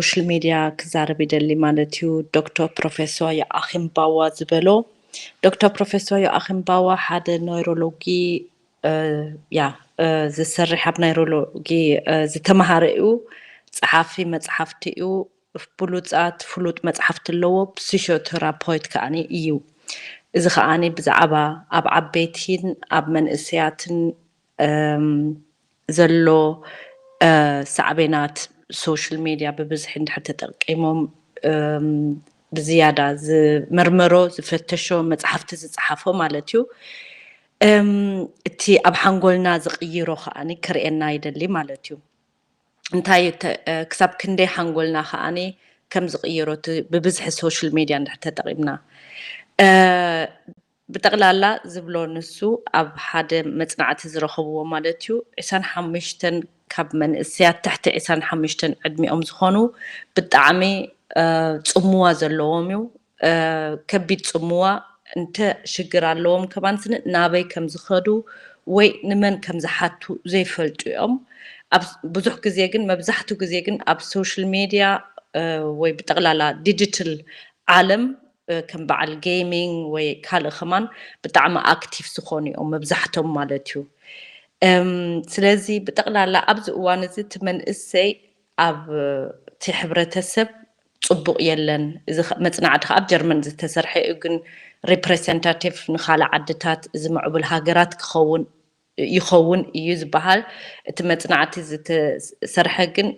ሶሻል ሚድያ ክዛረብ ይደሊ ማለት እዩ። ዶክተር ፕሮፌሰር ዮኣኪም ባዋ ዝበሎ፣ ዶክተር ፕሮፌሰር ዮኣኪም ባዋ ሓደ ኖይሮሎጊ ያ ዝሰርሕ፣ ኣብ ናይሮሎጊ ዝተምሃረ እዩ። ጸሓፊ መጽሓፍቲ እዩ። ብሉጻት ፍሉጥ መጽሓፍቲ ኣለዎ። ፕሲሾቴራፖይት ከዓኒ እዩ። እዚ ከዓኒ ብዛዕባ ኣብ ዓበይቲን ኣብ መንእሰያትን ዘሎ ሳዕቤናት ሶሻል ሚድያ ብብዝሒ እንድሕር ተጠቂሞም ብዝያዳ ዝመርመሮ ዝፈተሾ መጽሓፍቲ ዝጸሓፎ ማለት እዩ። እቲ ኣብ ሓንጎልና ዝቕይሮ ከዓኒ ክርእየና ይደሊ ማለት እዩ። እንታይ ክሳብ ክንደይ ሓንጎልና ከዓኒ ከም ዝቕይሮ ብብዝሒ ሶሻል ሚድያ እንድሕር ተጠቂምና ብጠቕላላ ዝብሎ ንሱ ኣብ ሓደ መጽናዕቲ ዝረኸብዎ ማለት እዩ። ዕስራን ሓሙሽተን ካብ መንእሰያት ትሕቲ ዕስራን ሓሙሽተን ዕድሚኦም ዝኾኑ ብጣዕሚ ጽምዋ ዘለዎም እዩ። ከቢድ ጽምዋ እንተ ሽግር ኣለዎም ከማን ስኒ ናበይ ከም ዝኸዱ ወይ ንመን ከም ዝሓቱ ዘይፈልጡ እዮም። ብዙሕ ግዜ ግን መብዛሕትኡ ግዜ ግን ኣብ ሶሻል ሚድያ ወይ ብጠቕላላ ዲጂታል ዓለም ከም በዓል ጌሚንግ ወይ ካልእ ከማን ብጣዕሚ ኣክቲቭ ዝኾኑ እዮም መብዛሕቶም ማለት እዩ። ስለዚ ብጠቕላላ ኣብዚ እዋን እዚ እቲ መንእሰይ ኣብ እቲ ሕብረተሰብ ጽቡቕ የለን። እዚ መጽናዕቲ ኣብ ጀርመን ዝተሰርሐ እዩ፣ ግን ሪፕሬዘንታቲቭ ንኻልእ ዓድታት እዚ ምዕቡል ሃገራት ክኸውን ይኸውን እዩ ዝበሃል። እቲ መጽናዕቲ ዝተሰርሐ ግን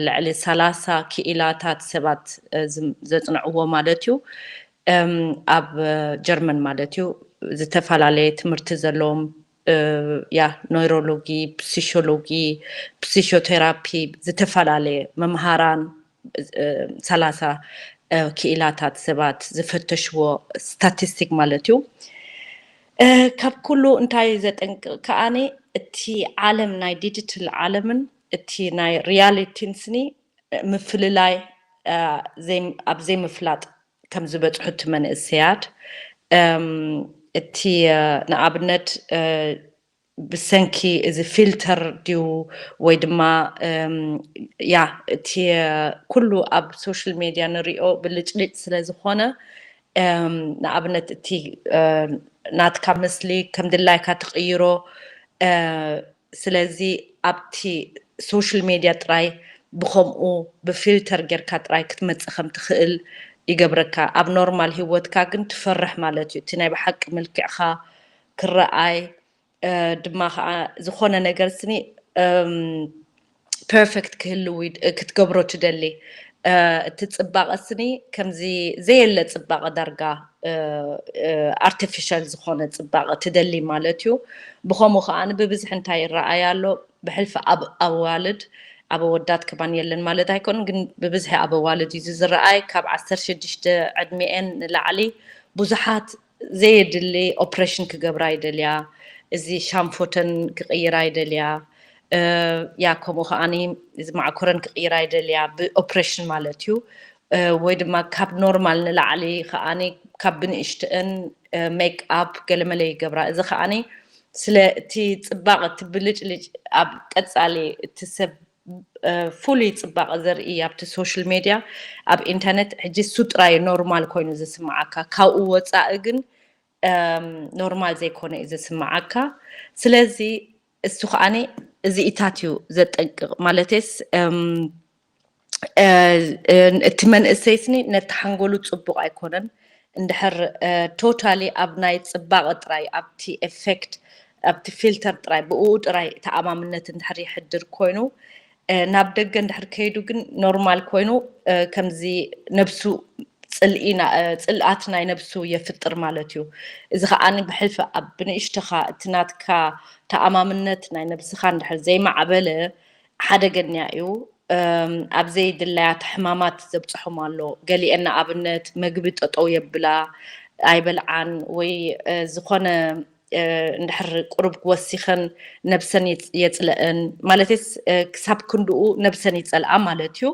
ልዕሊ ሰላሳ ክኢላታት ሰባት ዘጽንዕዎ ማለት እዩ። ኣብ ጀርመን ማለት እዩ። ዝተፈላለየ ትምህርቲ ዘለዎም ያ ኖይሮሎጊ፣ ፕሲሾሎጊ፣ ፕሲሾቴራፒ ዝተፈላለየ መምሃራን ሰላሳ ክኢላታት ሰባት ዝፈተሽዎ ስታቲስቲክ ማለት እዩ። ካብ ኩሉ እንታይ ዘጠንቅቕ ከዓኒ እቲ ዓለም ናይ ዲጂታል ዓለምን እቲ ናይ ሪያሊቲን ስኒ ምፍልላይ ኣብ ዘይምፍላጥ ከም ዝበፅሑ እቲ መንእሰያት እቲ ንኣብነት ብሰንኪ እዚ ፊልተር ድዩ ወይ ድማ ያ እቲ ኩሉ ኣብ ሶሻል ሜድያ ንሪኦ ብልጭልጭ ስለ ዝኾነ ንኣብነት እቲ ናትካ ምስሊ ከም ድላይካ ትቕይሮ ስለዚ ኣብቲ ሶሻል ሜድያ ጥራይ ብኸምኡ ብፊልተር ጌርካ ጥራይ ክትመፅእ ከም ትኽእል ይገብረካ። ኣብ ኖርማል ህይወትካ ግን ትፈርሕ ማለት እዩ። እቲ ናይ ብሓቂ መልክዕካ ክረኣይ ድማ ከዓ ዝኾነ ነገር ስኒ ፐርፌክት ክህልው ክትገብሮ ትደሊ። እቲ ፅባቐ ስኒ ከምዚ ዘየለ ፅባቐ ዳርጋ ኣርቲፊሻል ዝኾነ ፅባቐ ትደሊ ማለት እዩ። ብኸምኡ ከዓ ብብዝሒ እንታይ ይረኣይ ኣሎ? ብሕልፊ ኣብ ኣዋልድ ኣብ ኣወዳት ከማን የለን ማለት ኣይኮን፣ ግን ብብዝሒ ኣብ ኣዋልድ እዩ ዝረኣይ። ካብ ዓሰርተ ሽዱሽተ ዕድሚኤን ንላዕሊ ብዙሓት ዘየድሊ ኦፕሬሽን ክገብራ ይደልያ። እዚ ሻምፎተን ክቕይራ ይደልያ። ያ ከምኡ ከዓኒ እዚ ማዕኮረን ክቕይራ ይደልያ ብኦፕሬሽን ማለት እዩ። ወይ ድማ ካብ ኖርማል ንላዕሊ ከዓኒ ካብ ብንእሽትአን ሜክ ኣፕ ገለመለ ይገብራ። እዚ ከዓኒ ስለ እቲ ፅባቐ እቲ ብልጭልጭ ኣብ ቀፃሊ እቲ ሰብ ፍሉይ ፅባቐ ዘርኢ ኣብቲ ሶሻል ሜድያ ኣብ ኢንተርኔት ሕጂ እሱ ጥራይ ኖርማል ኮይኑ ዝስምዓካ ካብኡ ወፃኢ ግን ኖርማል ዘይኮነ እዩ ዝስምዓካ። ስለዚ እሱ ከዓኒ እዚኢታት እዩ ዘጠንቅቕ ማለትስ እቲ መንእሰይ ስኒ ነቲ ሓንጎሉ ፅቡቕ ኣይኮነን። እንድሕር ቶታሊ ኣብ ናይ ፅባቐ ጥራይ ኣብቲ ኤፌክት ኣብቲ ፊልተር ጥራይ ብኡ ጥራይ ተኣማምነት እንድሕር ይሕድር ኮይኑ ናብ ደገ እንድሕር ከይዱ ግን ኖርማል ኮይኑ ከምዚ ነብሱ ፅልኣት ናይ ነብሱ የፍጥር ማለት እዩ። እዚ ከዓ ብሕልፊ ኣብ ብንእሽተኻ እቲ ናትካ ተኣማምነት ናይ ነብስኻ እንድሕር ዘይማዕበለ ሓደገኛ እዩ። ኣብ ዘይድለያት ሕማማት ዘብፅሖም ኣሎ። ገሊአን ንኣብነት መግቢ ጠጠው የብላ ኣይበልዓን ወይ ዝኾነ እንድሕር ቁሩብ ወሲኸን ነብሰን የፅለአን ማለትስ ክሳብ ክንድኡ ነብሰን ይፀልኣ ማለት እዩ።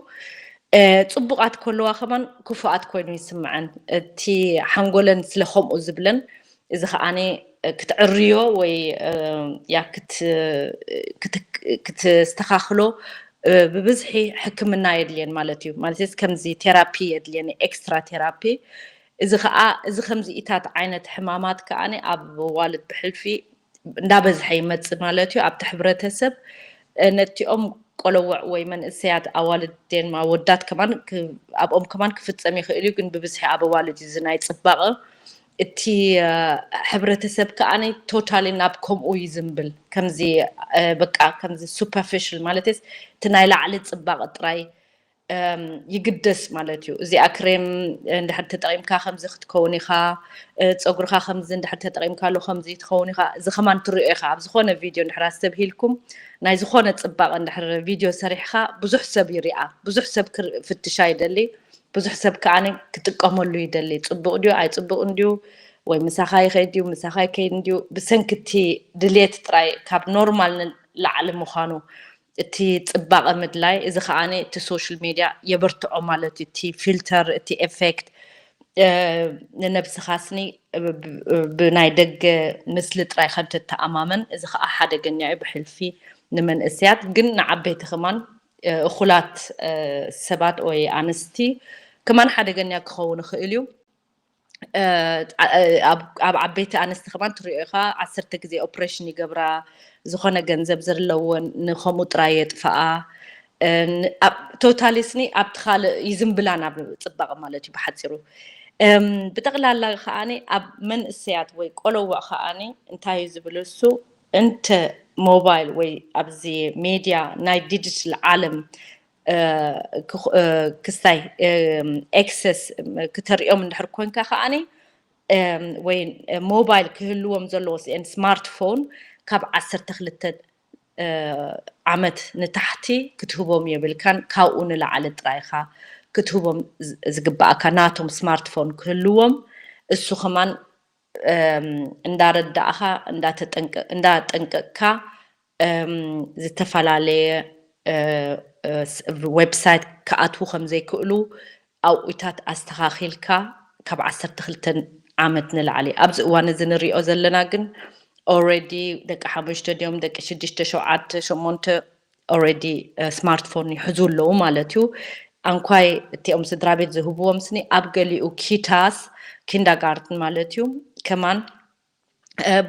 ፅቡቃት ከለዋ ከማን ክፉኣት ኮይኑ ይስምዐን። እቲ ሓንጎለን ስለ ከምኡ ዝብለን እዚ ከዓኒ ክትዕርዮ ወይ ያ ክት- ክት- ክትስተኻኽሎ ብብዝሒ ሕክምና የድልየን ማለት እዩ። ማለት ከምዚ ቴራፒ የድልየን፣ ኤክስትራ ቴራፒ። እዚ ከዓ እዚ ከምዚኢታት ዓይነት ሕማማት ከዓ ኣብ ኣዋልድ ብሕልፊ እንዳበዝሐ ይመፅእ ማለት እዩ። ኣብቲ ሕብረተሰብ ነቲኦም ቆለውዕ ወይ መንእሰያት ኣዋልድ ደንማ ወዳት ከማን ኣብኦም ከማን ክፍፀም ይኽእል እዩ፣ ግን ብብዝሒ ኣብ ኣዋልድ እዩ እዚ ናይ ፅባቐ። እቲ ሕብረተሰብ ከዓ ቶታሊ ናብ ከምኡ ይዝንብል። ከምዚ በቃ ከምዚ ሱፐርፊሽል ማለት እቲ ናይ ላዕሊ ፅባቐ ጥራይ ይግደስ ማለት እዩ። እዚኣ ክሬም እንድሕር ተጠቂምካ ከምዚ ክትከውን ኢኻ፣ ፀጉርካ ከምዚ እንድሕር ተጠቂምካ ኣሎ ከምዚ ትኸውን ኢኻ። እዚ ከማን ትሪኦ ኢኻ ኣብ ዝኾነ ቪድዮ እንድሕር ኣስተብሂልኩም፣ ናይ ዝኾነ ፅባቐ እንድሕር ቪድዮ ሰሪሕካ ብዙሕ ሰብ ይሪኣ፣ ብዙሕ ሰብ ፍትሻ ይደሊ፣ ብዙሕ ሰብ ከዓ ክጥቀመሉ ይደሊ። ፅቡቅ ድዩ ኣይፅቡቅን ድዩ ወይ ምሳኻ ይኸይድ ድዩ ምሳኻ ይከይድ ድዩ፣ ብሰንክቲ ድሌት ጥራይ ካብ ኖርማል ንላዕሊ ምዃኑ እቲ ፅባቐ ምድላይ። እዚ ከዓ እቲ ሶሻል ሚድያ የበርትዖ ማለት እዩ። እቲ ፊልተር፣ እቲ ኤፌክት ንነብስኻ ስኒ ብናይ ደገ ምስሊ ጥራይ ከም ትተኣማመን፣ እዚ ከዓ ሓደገኛ እዩ ብሕልፊ ንመንእሰያት፣ ግን ንዓበይቲ ከማን እኹላት ሰባት ወይ ኣንስቲ ከማን ሓደገኛ ክኸውን ይኽእል እዩ። ኣብ ዓበይቲ ኣንስቲ ከማን ትሪኦ ኢኻ፣ ዓሰርተ ግዜ ኦፕሬሽን ይገብራ፣ ዝኾነ ገንዘብ ዘለወን ንከምኡ ጥራይ የጥፍኣ። ቶታሊ ስኒ ኣብቲ ካልእ ይዝንብላ ናብ ፅባቐ ማለት እዩ ብሓፂሩ። ብጠቕላላ ከዓኒ ኣብ መንእሰያት ወይ ቆለውዕ ከዓኒ እንታይ እዩ ዝብል እሱ፣ እንተ ሞባይል ወይ ኣብዚ ሜድያ ናይ ዲጂታል ዓለም ክስታይ ኤክሰስ ክተርእዮም እንድሕር ኮንካ ከዓኒ ወይ ሞባይል ክህልዎም ዘለዎ ስማርትፎን ካብ ዓሰርተ ክልተ ዓመት ንታሕቲ ክትህቦም የብልካን። ካብኡ ንላዕሊ ጥራይኻ ክትህቦም ዝግባኣካ ናቶም ስማርትፎን ክህልዎም። እሱ ከማን እንዳረዳእኻ እንዳጠንቀቅካ ዝተፈላለየ ዌብሳይት ክኣትዉ ከም ዘይክእሉ ኣብኡታት ኣስተኻኺልካ ካብ ዓሰርተ ክልተ ዓመት ንላዕሊ። ኣብዚ እዋን እዚ ንሪኦ ዘለና ግን ኦረዲ ደቂ ሓሙሽተ ድዮም ደቂ ሽዱሽተ ሸውዓተ ሸሞንተ ኦረዲ ስማርትፎን ይሕዙ ኣለዉ ማለት እዩ። ኣንኳይ እቲኦም ስድራ ቤት ዝህብዎም ስኒ ኣብ ገሊኡ ኪታስ ኪንዳጋርትን ማለት እዩ ከማን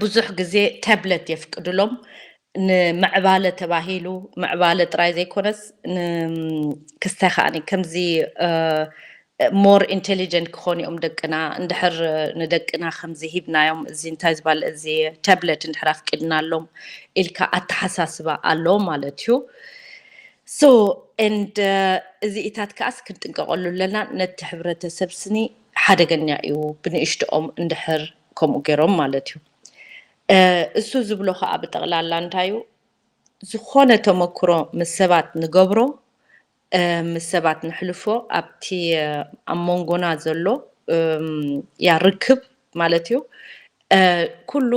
ብዙሕ ግዜ ታብለት የፍቅድሎም ንምዕባለ ተባሂሉ፣ ምዕባለ ጥራይ ዘይኮነስ ክስታይ ከዓኒ ከምዚ ሞር ኢንቴሊጀንት ክኾኑ እዮም ደቅና። እንድሕር ንደቅና ከምዚ ሂብናዮም፣ እዚ እንታይ ዝበሃል፣ እዚ ታብለት እንድሕር ኣፍቂድናሎም ኢልካ ኣተሓሳስባ ኣሎ ማለት እዩ። ሶ ኤንድ እዚኢታት ከዓስ ክንጥንቀቐሉ ኣለና። ነቲ ሕብረተሰብ ስኒ ሓደገኛ እዩ ብንእሽትኦም እንድሕር ከምኡ ገይሮም ማለት እዩ። እሱ ዝብሎ ከዓ ብጠቕላላ እንታይ እዩ፣ ዝኾነ ተመክሮ ምስ ሰባት ንገብሮ ምስ ሰባት ንሕልፎ ኣብቲ ኣብ መንጎና ዘሎ ያ ርክብ ማለት እዩ ኩሉ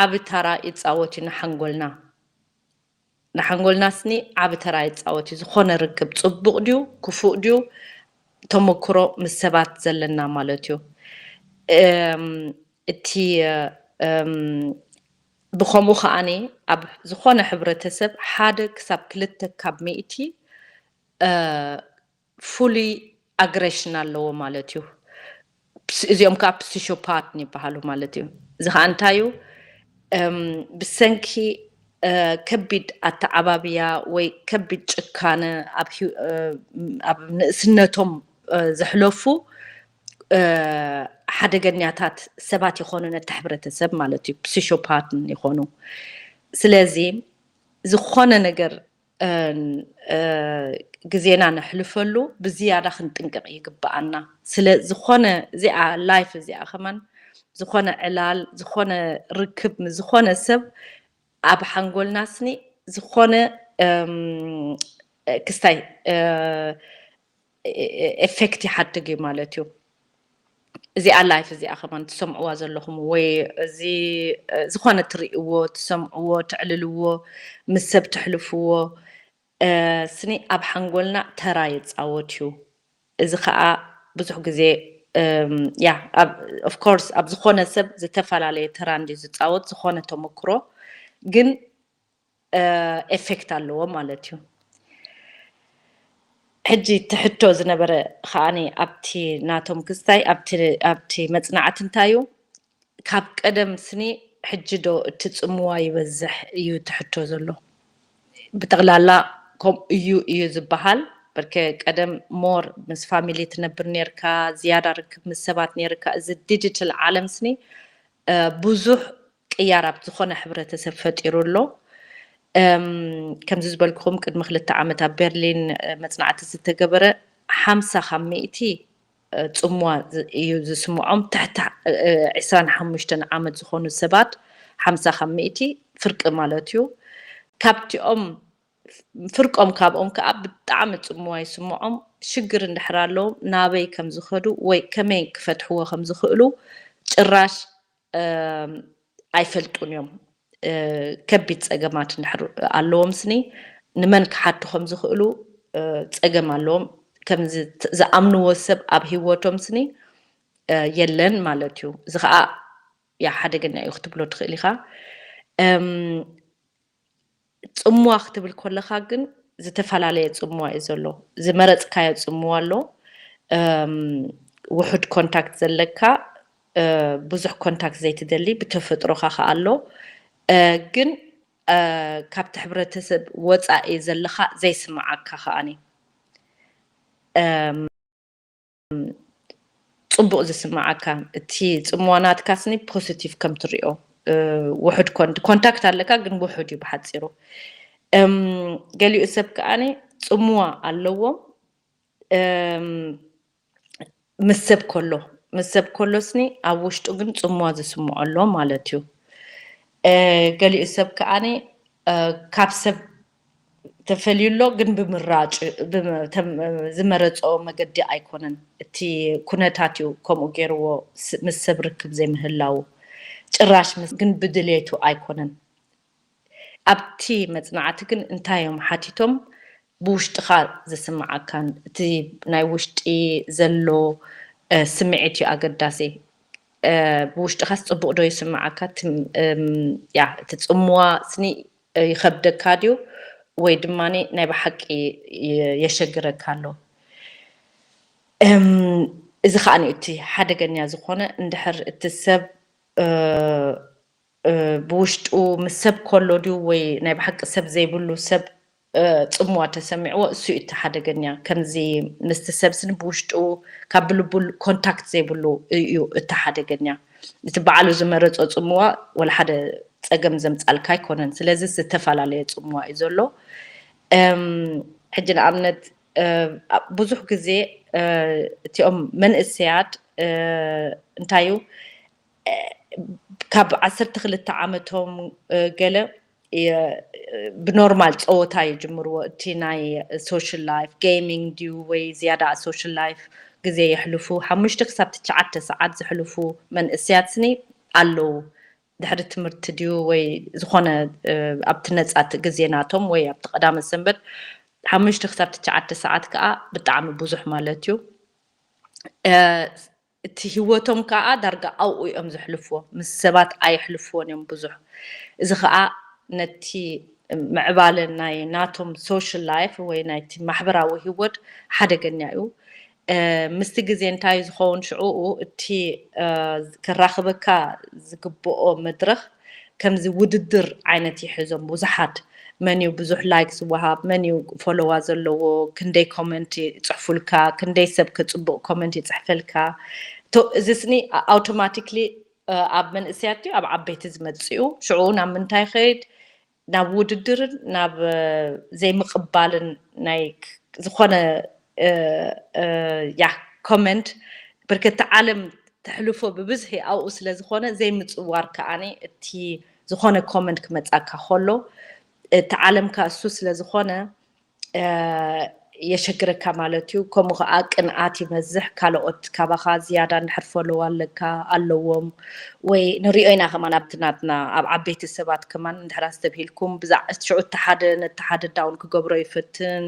ዓቢ ተራ ይፃወት እዩ ንሓንጎልና። ንሓንጎልና ስኒ ዓቢ ተራ ይፃወት እዩ። ዝኾነ ርክብ ፅቡቕ ድዩ ክፉእ ድዩ ተመክሮ ምስ ሰባት ዘለና ማለት እዩ። እቲ ብኸምኡ ከዓኒ ኣብ ዝኾነ ሕብረተሰብ ሓደ ክሳብ ክልተ ካብ ሚእቲ ፍሉይ ኣግሬሽን ኣለዎ ማለት እዩ። እዚኦም ከዓ ፕሲሾፓት ይበሃሉ ማለት እዩ። እዚ ከዓ እንታይ እዩ? ብሰንኪ ከቢድ ኣተዓባብያ ወይ ከቢድ ጭካነ ኣብ ንእስነቶም ዘሕለፉ ሓደገኛታት ሰባት ይኾኑ ነቲ ሕብረተሰብ ማለት እዩ። ፕሲሾፓት ይኾኑ። ስለዚ ዝኾነ ነገር ግዜና ነሕልፈሉ ብዝያዳ ክንጥንቀቕ ይግብኣና። ስለ ዝኾነ እዚኣ ላይፍ እዚኣ ከማን ዝኾነ ዕላል ዝኾነ ርክብ ምስ ዝኾነ ሰብ ኣብ ሓንጎልና ስኒ ዝኾነ ክስታይ ኤፌክት ይሓድግ እዩ ማለት እዩ። እዚኣ ላይፍ እዚኣ ከማን ትሰምዕዋ ዘለኹም ወይ እዚ ዝኾነ ትርእይዎ ትሰምዕዎ ተዕልልዎ ምስ ሰብ ተሕልፍዎ ስኒ ኣብ ሓንጎልና ተራ ይፃወት እዩ። እዚ ከዓ ብዙሕ ግዜ ያ ኦፍኮርስ ኣብ ዝኾነ ሰብ ዝተፈላለየ ተራ እንዲ ዝፃወት ዝኾነ ተመክሮ ግን ኤፌክት ኣለዎ ማለት እዩ። ሕጂ ትሕቶ ዝነበረ ከዓኒ ኣብቲ ናቶም ክስታይ ኣብቲ ኣብቲ መጽናዕቲ እንታይ እዩ? ካብ ቀደም ስኒ ሕጂ ዶ እቲ ጽምዋ ይበዝሕ እዩ ትሕቶ ዘሎ። ብጠቕላላ ከምኡ እዩ እዩ ዝበሃል። በርከ ቀደም ሞር ምስ ፋሚሊ ትነብር ነርካ፣ ዝያዳ ርክብ ምስ ሰባት ነርካ። እዚ ዲጂታል ዓለም ስኒ ብዙሕ ቅያር ኣብ ዝኾነ ሕብረተሰብ ፈጢሩ ኣሎ። ከምዚ ዝበልኩኹም ቅድሚ ክልተ ዓመት ኣብ ቤርሊን መፅናዕቲ ዝተገበረ ሓምሳ ካብ ሚእቲ ፅምዋ እዩ ዝስምዖም። ትሕቲ ዕስራን ሓሙሽተን ዓመት ዝኾኑ ሰባት ሓምሳ ካብ ሚእቲ ፍርቂ ማለት እዩ። ካብቲኦም ፍርቆም ካብኦም ከዓ ብጣዕሚ ፅምዋ ይስምዖም። ሽግር እንድሕር ኣለዎም ናበይ ከም ዝኸዱ ወይ ከመይ ክፈትሕዎ ከም ዝኽእሉ ጭራሽ ኣይፈልጡን እዮም። ከቢድ ፀገማት እንድሕር ኣለዎም ስኒ ንመን ክሓቱ ከም ዝኽእሉ ፀገም ኣለዎም። ከም ዝኣምንዎ ሰብ ኣብ ህይወቶም ስኒ የለን ማለት እዩ። እዚ ከዓ ያ ሓደገኛ እዩ ክትብሎ ትኽእል ኢኻ። ፅምዋ ክትብል ከለኻ ግን ዝተፈላለየ ፅምዋ እዩ ዘሎ። ዝመረፅካዮ ፅምዋ ኣሎ፣ ውሑድ ኮንታክት ዘለካ፣ ብዙሕ ኮንታክት ዘይትደሊ ብተፈጥሮኻ ከዓ ኣሎ። ግን ካብቲ ሕብረተሰብ ወፃኢ ዘለኻ ዘይስምዓካ ከዓኒ ፅቡቕ ዝስምዓካ፣ እቲ ፅምዋ ናትካ ስኒ ፖዚቲቭ ከም ትሪኦ፣ ውሑድ ኮንታክት ኣለካ ግን ውሑድ እዩ ብሓፂሩ። ገሊኡ ሰብ ከዓኒ ፅምዋ ኣለዎ ምስ ሰብ ከሎ፣ ምስ ሰብ ከሎ ስኒ ኣብ ውሽጡ ግን ፅምዋ ዝስምዖ ኣሎ ማለት እዩ። ገሊኡ ሰብ ከዓኒ ካብ ሰብ ተፈልዩ ኣሎ ግን ብምራጭ ዝመረፆ መገዲ ኣይኮነን። እቲ ኩነታት እዩ ከምኡ ገይርዎ፣ ምስ ሰብ ርክብ ዘይምህላው ጭራሽ ግን ብድሌቱ ኣይኮነን። ኣብቲ መፅናዕቲ ግን እንታይ እዮም ሓቲቶም? ብውሽጥኻ ዝስምዓካን እቲ ናይ ውሽጢ ዘሎ ስምዒት እዩ ኣገዳሲ። ብውሽጥኻስ ፅቡቕ ዶ ይስምዓካ? ያ እቲ ፅምዋ ስኒ ይኸብደካ ድዩ ወይ ድማ ናይ ብሓቂ የሸግረካ ኣሎ? እዚ ከዓ እቲ ሓደገኛ ዝኾነ እንድሕር እቲ ሰብ ብውሽጡ ምስ ሰብ ከሎ ድዩ ወይ ናይ ብሓቂ ሰብ ዘይብሉ ሰብ ፅምዋ ተሰሚዕዎ እሱ እዩ እቲ ሓደገኛ። ከምዚ ምስቲ ሰብ ስኒ ብውሽጡ ካብ ብልቡል ኮንታክት ዘይብሉ እዩ እቲ ሓደገኛ። እቲ በዓሉ ዝመረፆ ፅምዋ ወላ ሓደ ፀገም ዘምፃልካ ኣይኮነን። ስለዚ ዝተፈላለየ ፅምዋ እዩ ዘሎ። ሕጂ ንኣብነት ብዙሕ ግዜ እቲኦም መንእሰያት እንታይ እዩ ካብ ዓሰርተ ክልተ ዓመቶም ገለ ብኖርማል ፀወታ ይጅምርዎ። እቲ ናይ ሶሻል ላይፍ ጌሚንግ ድዩ ወይ ዝያዳ ሶሻል ላይፍ ግዜ የሕልፉ። ሓሙሽተ ክሳብ ትሽዓተ ሰዓት ዘሕልፉ መንእሰያት ስኒ ኣለዉ። ድሕሪ ትምህርቲ ድዩ ወይ ዝኾነ ኣብቲ ነፃ ግዜ ናቶም ወይ ኣብቲ ቀዳመ ሰንበት ሓሙሽተ ክሳብ ትሽዓተ ሰዓት ከዓ ብጣዕሚ ብዙሕ ማለት እዩ። እቲ ህይወቶም ከዓ ዳርጋ ኣብኡ እዮም ዘሕልፍዎ። ምስ ሰባት ኣየሕልፍዎን እዮም ብዙሕ። እዚ ከዓ ነቲ ምዕባለ ናይ ናቶም ሶሻል ላይፍ ወይ ናይቲ ማሕበራዊ ህይወት ሓደገኛ እዩ። ምስቲ ግዜ እንታይ ዝኸውን ሽዕኡ እቲ ከራኽበካ ዝግብኦ መድረኽ ከምዚ ውድድር ዓይነት ይሕዞም ብዙሓት። መን እዩ ብዙሕ ላይክ ዝወሃብ፣ መን እዩ ፎሎዋ ዘለዎ፣ ክንደይ ኮመንት ይፅሕፉልካ፣ ክንደይ ሰብ ከፅቡቕ ኮመንት ይፅሕፈልካ። እዚ ስኒ ኣውቶማቲክሊ ኣብ መንእሰያት ድዩ ኣብ ዓበይቲ ዝመፅእ እዩ? ሽዑ ናብ ምንታይ ይኸይድ? ናብ ውድድርን ናብ ዘይምቕባልን ናይ ዝኾነ ያ ኮመንት ብርክቲ ዓለም ተሕልፎ ብብዝሒ ኣብኡ ስለ ዝኾነ ዘይምፅዋር ከዓኒ እቲ ዝኾነ ኮመንት ክመፃካ ከሎ እቲ ዓለምካ እሱ ስለ ዝኾነ የሸግረካ ማለት እዩ። ከምኡ ከዓ ቅንኣት ይበዝሕ። ካልኦት ካባኻ ዝያዳ እንድሕር ፎሎው ኣለካ ኣለዎም ወይ ንሪኦ ኢና ከማን ኣብቲ ናትና ኣብ ዓበይቲ ሰባት ከማን እንድሕር ኣስተብሂልኩም ብዛዕ ሽዑ እቲ ሓደ ነቲ ሓደ ዳውን ክገብሮ ይፈትን።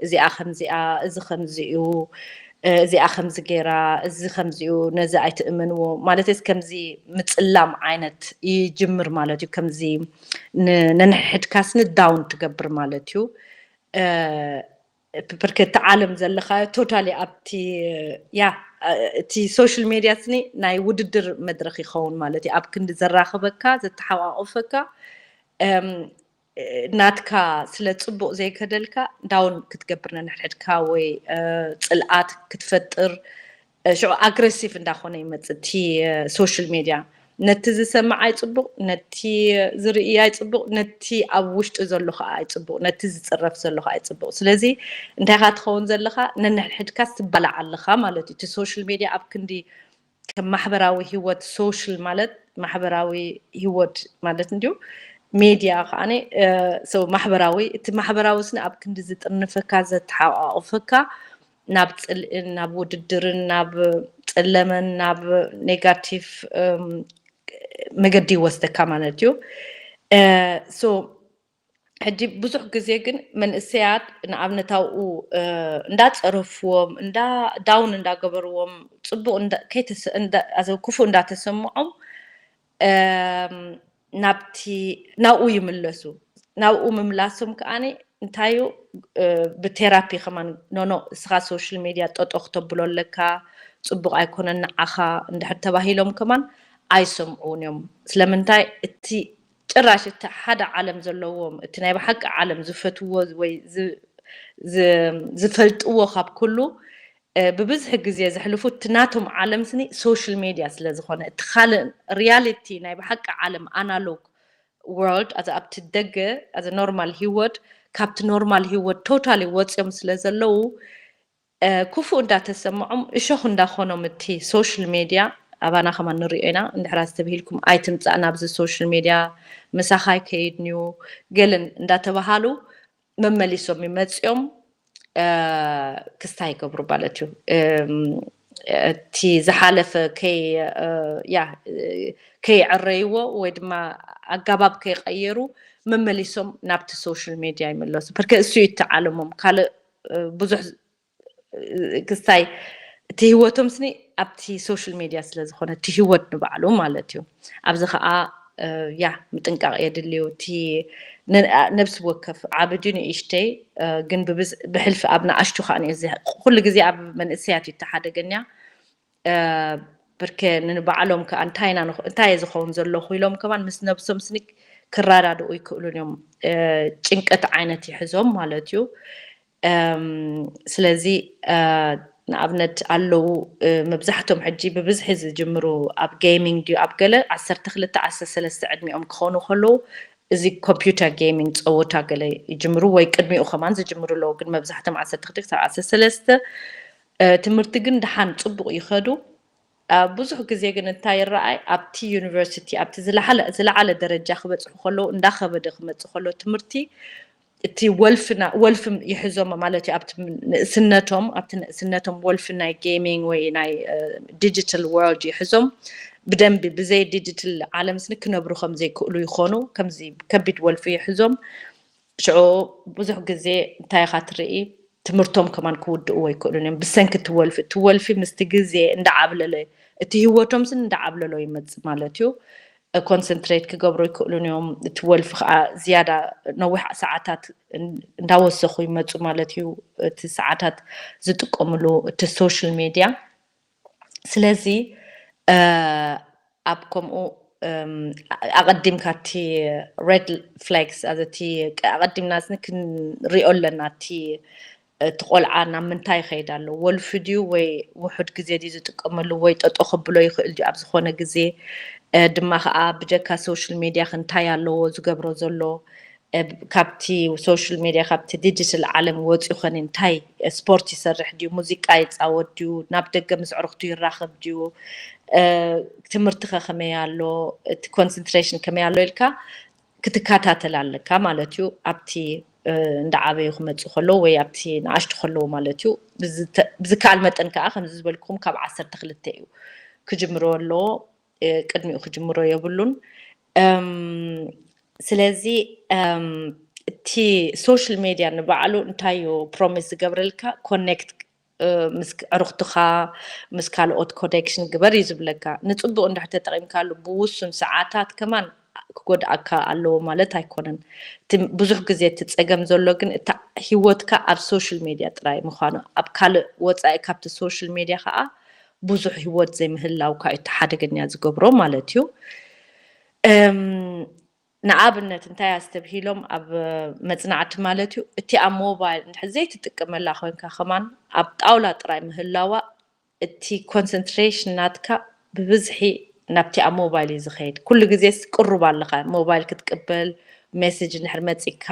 እዚኣ ከምዚኣ፣ እዚ ከምዚ እዩ፣ እዚኣ ከምዚ ገይራ፣ እዚ ከምዚ እዩ፣ ነዚ ኣይትእመንዎ ማለት ከምዚ ምፅላም ዓይነት ይጅምር ማለት እዩ። ከምዚ ነንሕድካስኒ ዳውን ትገብር ማለት እዩ። ብርክቲ ዓለም ዘለካ ቶታሊ ኣብቲ ያ እቲ ሶሻል ሜድያ ስኒ ናይ ውድድር መድረክ ይኸውን ማለት እዩ። ኣብ ክንዲ ዘራኽበካ ዘተሓቋቑፈካ ናትካ ስለ ፅቡቅ ዘይከደልካ ዳውን ክትገብር ነንሕድሕድካ ወይ ፅልኣት ክትፈጥር ሽዑ ኣግሬሲቭ እንዳኾነ ይመፅእ እቲ ሶሻል ሜድያ። ነቲ ዝሰምዕ ኣይፅቡቅ፣ ነቲ ዝርኢ ኣይፅቡቅ፣ ነቲ ኣብ ውሽጢ ዘሎ ከዓ ኣይፅቡቅ፣ ነቲ ዝፅረፍ ዘሎ ከዓ ኣይፅቡቅ። ስለዚ እንታይ ካ ትኸውን ዘለካ ነንሕድሕድካ ትባላዕ ኣለካ ማለት እዩ። እቲ ሶሻል ሜድያ ኣብ ክንዲ ከም ማሕበራዊ ህይወት ሶሻል ማለት ማሕበራዊ ህይወት ማለት እንዲሁ ሜድያ ከዓ ማሕበራዊ እቲ ማሕበራዊ ስኒ ኣብ ክንዲ ዝጥርንፈካ ዘተሓቋቁፈካ ናብ ፅልእን ናብ ውድድርን ናብ ፀለመን ናብ ኔጋቲቭ መገዲ ይወስደካ ማለት እዩ። ሶ ሕጂ ብዙሕ ግዜ ግን መንእሰያት ንኣብነት ኣብኡ እንዳፀረፍዎም እንዳ ዳውን እንዳገበርዎም ፅቡቅ ክፉእ እንዳተሰምዖም ናብቲ ናብኡ ይምለሱ። ናብኡ ምምላሶም ከዓኒ እንታዩ ብቴራፒ ከማን ኖኖ እስኻ ሶሻል ሜድያ ጠጦ ክተብሎ ኣለካ፣ ፅቡቅ ኣይኮነን ንዓኻ እንድሕር ተባሂሎም ከማን ኣይሰምዑን እዮም። ስለምንታይ እቲ ጭራሽ እቲ ሓደ ዓለም ዘለዎም እቲ ናይ ብሓቂ ዓለም ዝፈትዎ ወይ ዝፈልጥዎ ካብ ኩሉ ብብዝሒ ግዜ ዘሕልፉ እቲ ናቶም ዓለም ስኒ ሶሻል ሜድያ ስለ ዝኾነ እቲ ካልእ ሪያሊቲ ናይ ብሓቂ ዓለም ኣናሎግ ወርልድ ኣብቲ ደገ ኣዘ ኖርማል ህይወት ካብቲ ኖርማል ህይወት ቶታሊ ወፅዮም ስለ ዘለዉ ክፉእ እንዳተሰምዖም እሾኽ እንዳኾኖም እቲ ሶሻል ሜድያ ኣባና ከማን ንሪኦ ኢና። እንድሕር ኣስተብሂልኩም ኣይትምፃእ ናብዚ ሶሻል ሜድያ ምሳኻ ኣይከይድንዩ ገለን እንዳተባሃሉ መመሊሶም ይመፅኦም ክስታ ይገብሩ ማለት እዩ። እቲ ዝሓለፈ ከይዕረይዎ ወይ ድማ ኣጋባብ ከይቀየሩ መመሊሶም ናብቲ ሶሻል ሜድያ ይመለሱ። ፐርከ እሱ እዩ እቲ ዓለሞም ካልእ ብዙሕ ክስታይ እቲ ህይወቶም ስኒ ኣብቲ ሶሻል ሜድያ ስለ ዝኾነ እቲ ህይወት ንባዕሉ ማለት እዩ። ኣብዚ ከዓ ያ ምጥንቃቕ የድልዩ። እቲ ነብሲ ወከፍ ዓቢ ድዩ ንእሽተይ ግን ብሕልፊ ኣብ ንኣሽቱ ከዓ ኩሉ ግዜ ኣብ መንእሰያት እዩ ተሓደገንያ ብርከ ንንባዕሎም ከዓ እንታይ እንታይ ዝኸውን ዘለኹ ኢሎም ከማን ምስ ነብሶም ስኒ ክረዳድኡ ይክእሉን እዮም። ጭንቀት ዓይነት ይሕዞም ማለት እዩ። ስለዚ ንኣብነት ኣለዉ መብዛሕቶም ሕጂ ብብዝሒ ዝጅምሩ ኣብ ጌሚንግ ድዩ ኣብ ገለ ዓሰርተ ክልተ ዓሰርተ ሰለስተ ዕድሚኦም ክኾኑ ከለዉ እዚ ኮምፒውተር ጌሚንግ ፀወታ ገለ ይጅምሩ ወይ ቅድሚኡ ከማን ዝጅምሩ ኣለዉ። ግን መብዛሕቶም ዓሰርተ ክልተ ክሳብ ዓሰርተ ሰለስተ ትምህርቲ ግን ደሓን ፅቡቕ ይኸዱ። ብዙሕ ግዜ ግን እንታይ ይረኣይ ኣብቲ ዩኒቨርሲቲ ኣብቲ ዝለዓለ ደረጃ ክበፅሑ ከለዉ እንዳኸበደ ክመፅእ ከሎ ትምህርቲ እቲ ወልፊ ወልፊ ይሕዞም ማለት እዩ። ኣብቲ ንእስነቶም ኣብቲ ንእስነቶም ወልፊ ናይ ጌሚንግ ወይ ናይ ዲጂታል ወርልድ ይሕዞም ብደንቢ ብዘይ ዲጂታል ዓለም ስኒ ክነብሩ ከም ዘይክእሉ ይኾኑ። ከምዚ ከቢድ ወልፊ ይሕዞም። ሽዑ ብዙሕ ግዜ እንታይ ኢኻ ትርኢ ትምህርቶም ከማን ክውድእዎ ይክእሉን እዮም ብሰንኪ እቲ ወልፊ እቲ ወልፊ ምስቲ ግዜ እንዳዓብለለ እቲ ህይወቶም ስን እንዳዓብለሎ ይመፅእ ማለት እዩ። ኮንሰንትሬት ክገብሩ ይክእሉን እዮም። እቲ ወልፊ ከዓ ዝያዳ ነዊሕ ሰዓታት እንዳወሰኹ ይመፁ ማለት እዩ። እቲ ሰዓታት ዝጥቀምሉ እቲ ሶሻል ሜድያ ስለዚ ኣብ ከምኡ ኣቐዲምካ እቲ ሬድ ፍላግስ ኣዘቲ ኣቐዲምና ስኒ ክንሪኦ ኣለና እቲ እቲ ቆልዓ ናብ ምንታይ ይኸይድ ኣሎ ወልፊ ድዩ ወይ ውሑድ ግዜ ድዩ ዝጥቀመሉ ወይ ጠጦ ከብሎ ይኽእል ድዩ ኣብ ዝኾነ ግዜ ድማ ከዓ ብጀካ ሶሻል ሜድያ እንታይ ኣለዎ ዝገብሮ ዘሎ ካብቲ ሶሻል ሜድያ ካብቲ ዲጂታል ዓለም ወፂኡ ኸኒ እንታይ ስፖርት ይሰርሕ ድዩ ሙዚቃ ይፃወት ድዩ ናብ ደገ ምስ ዕርኽቱ ይራኸብ ድዩ ትምህርቲ ከ ከመይ ኣሎ እቲ ኮንሰንትሬሽን ከመይ ኣሎ ኢልካ ክትከታተል ኣለካ ማለት እዩ። ኣብቲ እንዳዓበዩ ክመፁ ከለዉ ወይ ኣብቲ ንኣሽቱ ከለዉ ማለት እዩ። ብዝከኣል መጠን ከዓ ከምዚ ዝበልኩም ካብ ዓሰርተ ክልተ እዩ ክጅምሮ ኣለዎ። ቅድሚኡ ክጅምሮ የብሉን። ስለዚ እቲ ሶሻል ሜድያ ንባዕሉ እንታይ እዩ ፕሮሚስ ዝገብረልካ ኮኔክት ምስ ዕርኽትኻ ምስ ካልኦት ኮኔክሽን ግበር እዩ ዝብለካ። ንፅቡቅ እንድሕር ተጠቂምካሉ ብውሱን ሰዓታት ከማን ክጎድኣካ ኣለዎ ማለት ኣይኮነን። ብዙሕ ግዜ እቲ ፀገም ዘሎ ግን እታ ህይወትካ ኣብ ሶሻል ሜድያ ጥራይ ምዃኑ፣ ኣብ ካልእ ወጻኢ ካብቲ ሶሻል ሜድያ ከዓ ብዙሕ ህይወት ዘይምህላውካ እዩ እቲ ሓደገኛ ዝገብሮ ማለት እዩ። ንኣብነት እንታይ ኣስተብሂሎም ኣብ መጽናዕቲ ማለት እዩ፣ እቲ ኣብ ሞባይል እንድሕር ዘይትጥቀመላ ኮይንካ ከማን ኣብ ጣውላ ጥራይ ምህላዋ እቲ ኮንሰንትሬሽን ናትካ ብብዝሒ ናብቲ ኣብ ሞባይል እዩ ዝኸይድ። ኩሉ ግዜስ ቅሩብ ኣለኻ ሞባይል ክትቅበል፣ ሜሴጅ እንድሕር መጺካ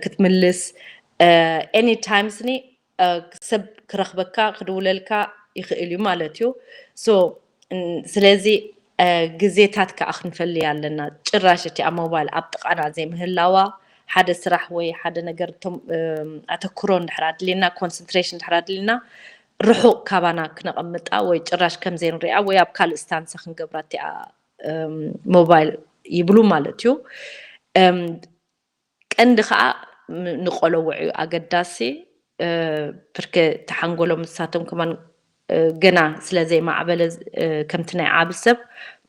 ክትምልስ፣ ኤኒ ታይም ስኒ ሰብ ክረኽበካ ክድውለልካ ይኽእል እዩ ማለት እዩ። ሶ ስለዚ ግዜታት ከዓ ክንፈሊ ኣለና። ጭራሽ እቲ ኣብ ሞባይል ኣብ ጥቓና ዘይምህላዋ ሓደ ስራሕ ወይ ሓደ ነገር ኣተክሮ እንድሕር ኣድልና፣ ኮንሰንትሬሽን እንድሕር ኣድልና፣ ርሑቕ ካባና ክነቐምጣ ወይ ጭራሽ ከም ዘይንሪኣ ወይ ኣብ ካልእ ስታንሳ ክንገብራ እቲኣ ሞባይል ይብሉ ማለት እዩ። ቀንዲ ከዓ ንቆለውዕ እዩ ኣገዳሲ። ብርክ ተሓንጎሎም ንሳቶም ከማን ገና ስለ ዘይማዕበለ ከምቲ ናይ ዓብ ሰብ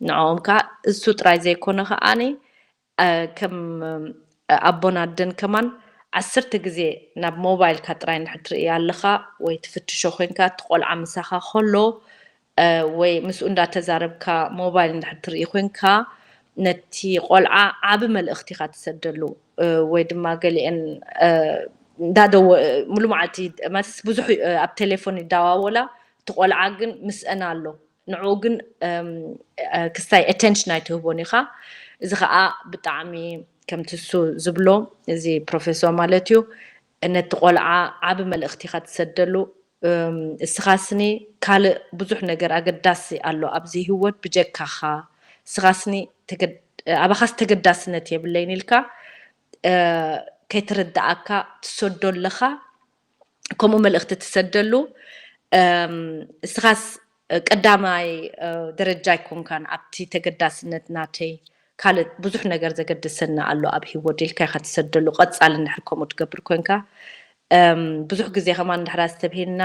ንዕኦም ከዓ እሱ ጥራይ ዘይኮነ ከዓኒ ከም ኣቦን ኣደን ከማን ዓሰርተ ግዜ ናብ ሞባይልካ ጥራይ እንድሕር ትርኢ ኣለኻ ወይ ትፍትሾ ኮይንካ እቲ ቆልዓ ምሳኻ ከሎ ወይ ምስኡ እንዳተዛረብካ ሞባይል እንድሕር ትርኢ ኮይንካ ነቲ ቆልዓ ዓብ መልእኽቲ ኢኻ ትሰደሉ። ወይ ድማ ገሊአን እንዳደወ ሙሉ መዓልቲ ማለት ብዙሕ ኣብ ቴሌፎን ይዳዋወላ፣ እቲ ቆልዓ ግን ምስአን ኣሎ። ንዕኡ ግን ክስታይ ኣቴንሽን ኣይትህቦን ኢኻ። እዚ ከዓ ብጣዕሚ ከምቲ እሱ ዝብሎ፣ እዚ ፕሮፌሶር ማለት እዩ፣ ነቲ ቆልዓ ዓብ መልእኽቲ ኢኻ ትሰደሉ። እስኻስኒ ካልእ ብዙሕ ነገር ኣገዳሲ ኣሎ ኣብዚ ህይወት ብጀካኻ። እስኻስኒ ኣባኻስ ተገዳስነት የብለይን ኢልካ ከይትርድኣካ ትሰዶ ኣለኻ። ከምኡ መልእኽቲ ትሰደሉ። እስኻስ ቀዳማይ ደረጃ ኣይኮንካን ኣብቲ ተገዳስነት ናተይ፣ ካልእ ብዙሕ ነገር ዘገድሰና ኣሎ ኣብ ህይወት ኢልካ ኢኻ ትሰደሉ። ቀጻሊ እንድሕር ከምኡ ትገብር ኮንካ ብዙሕ ግዜ ከማን እንድሕር ኣስተብሂልና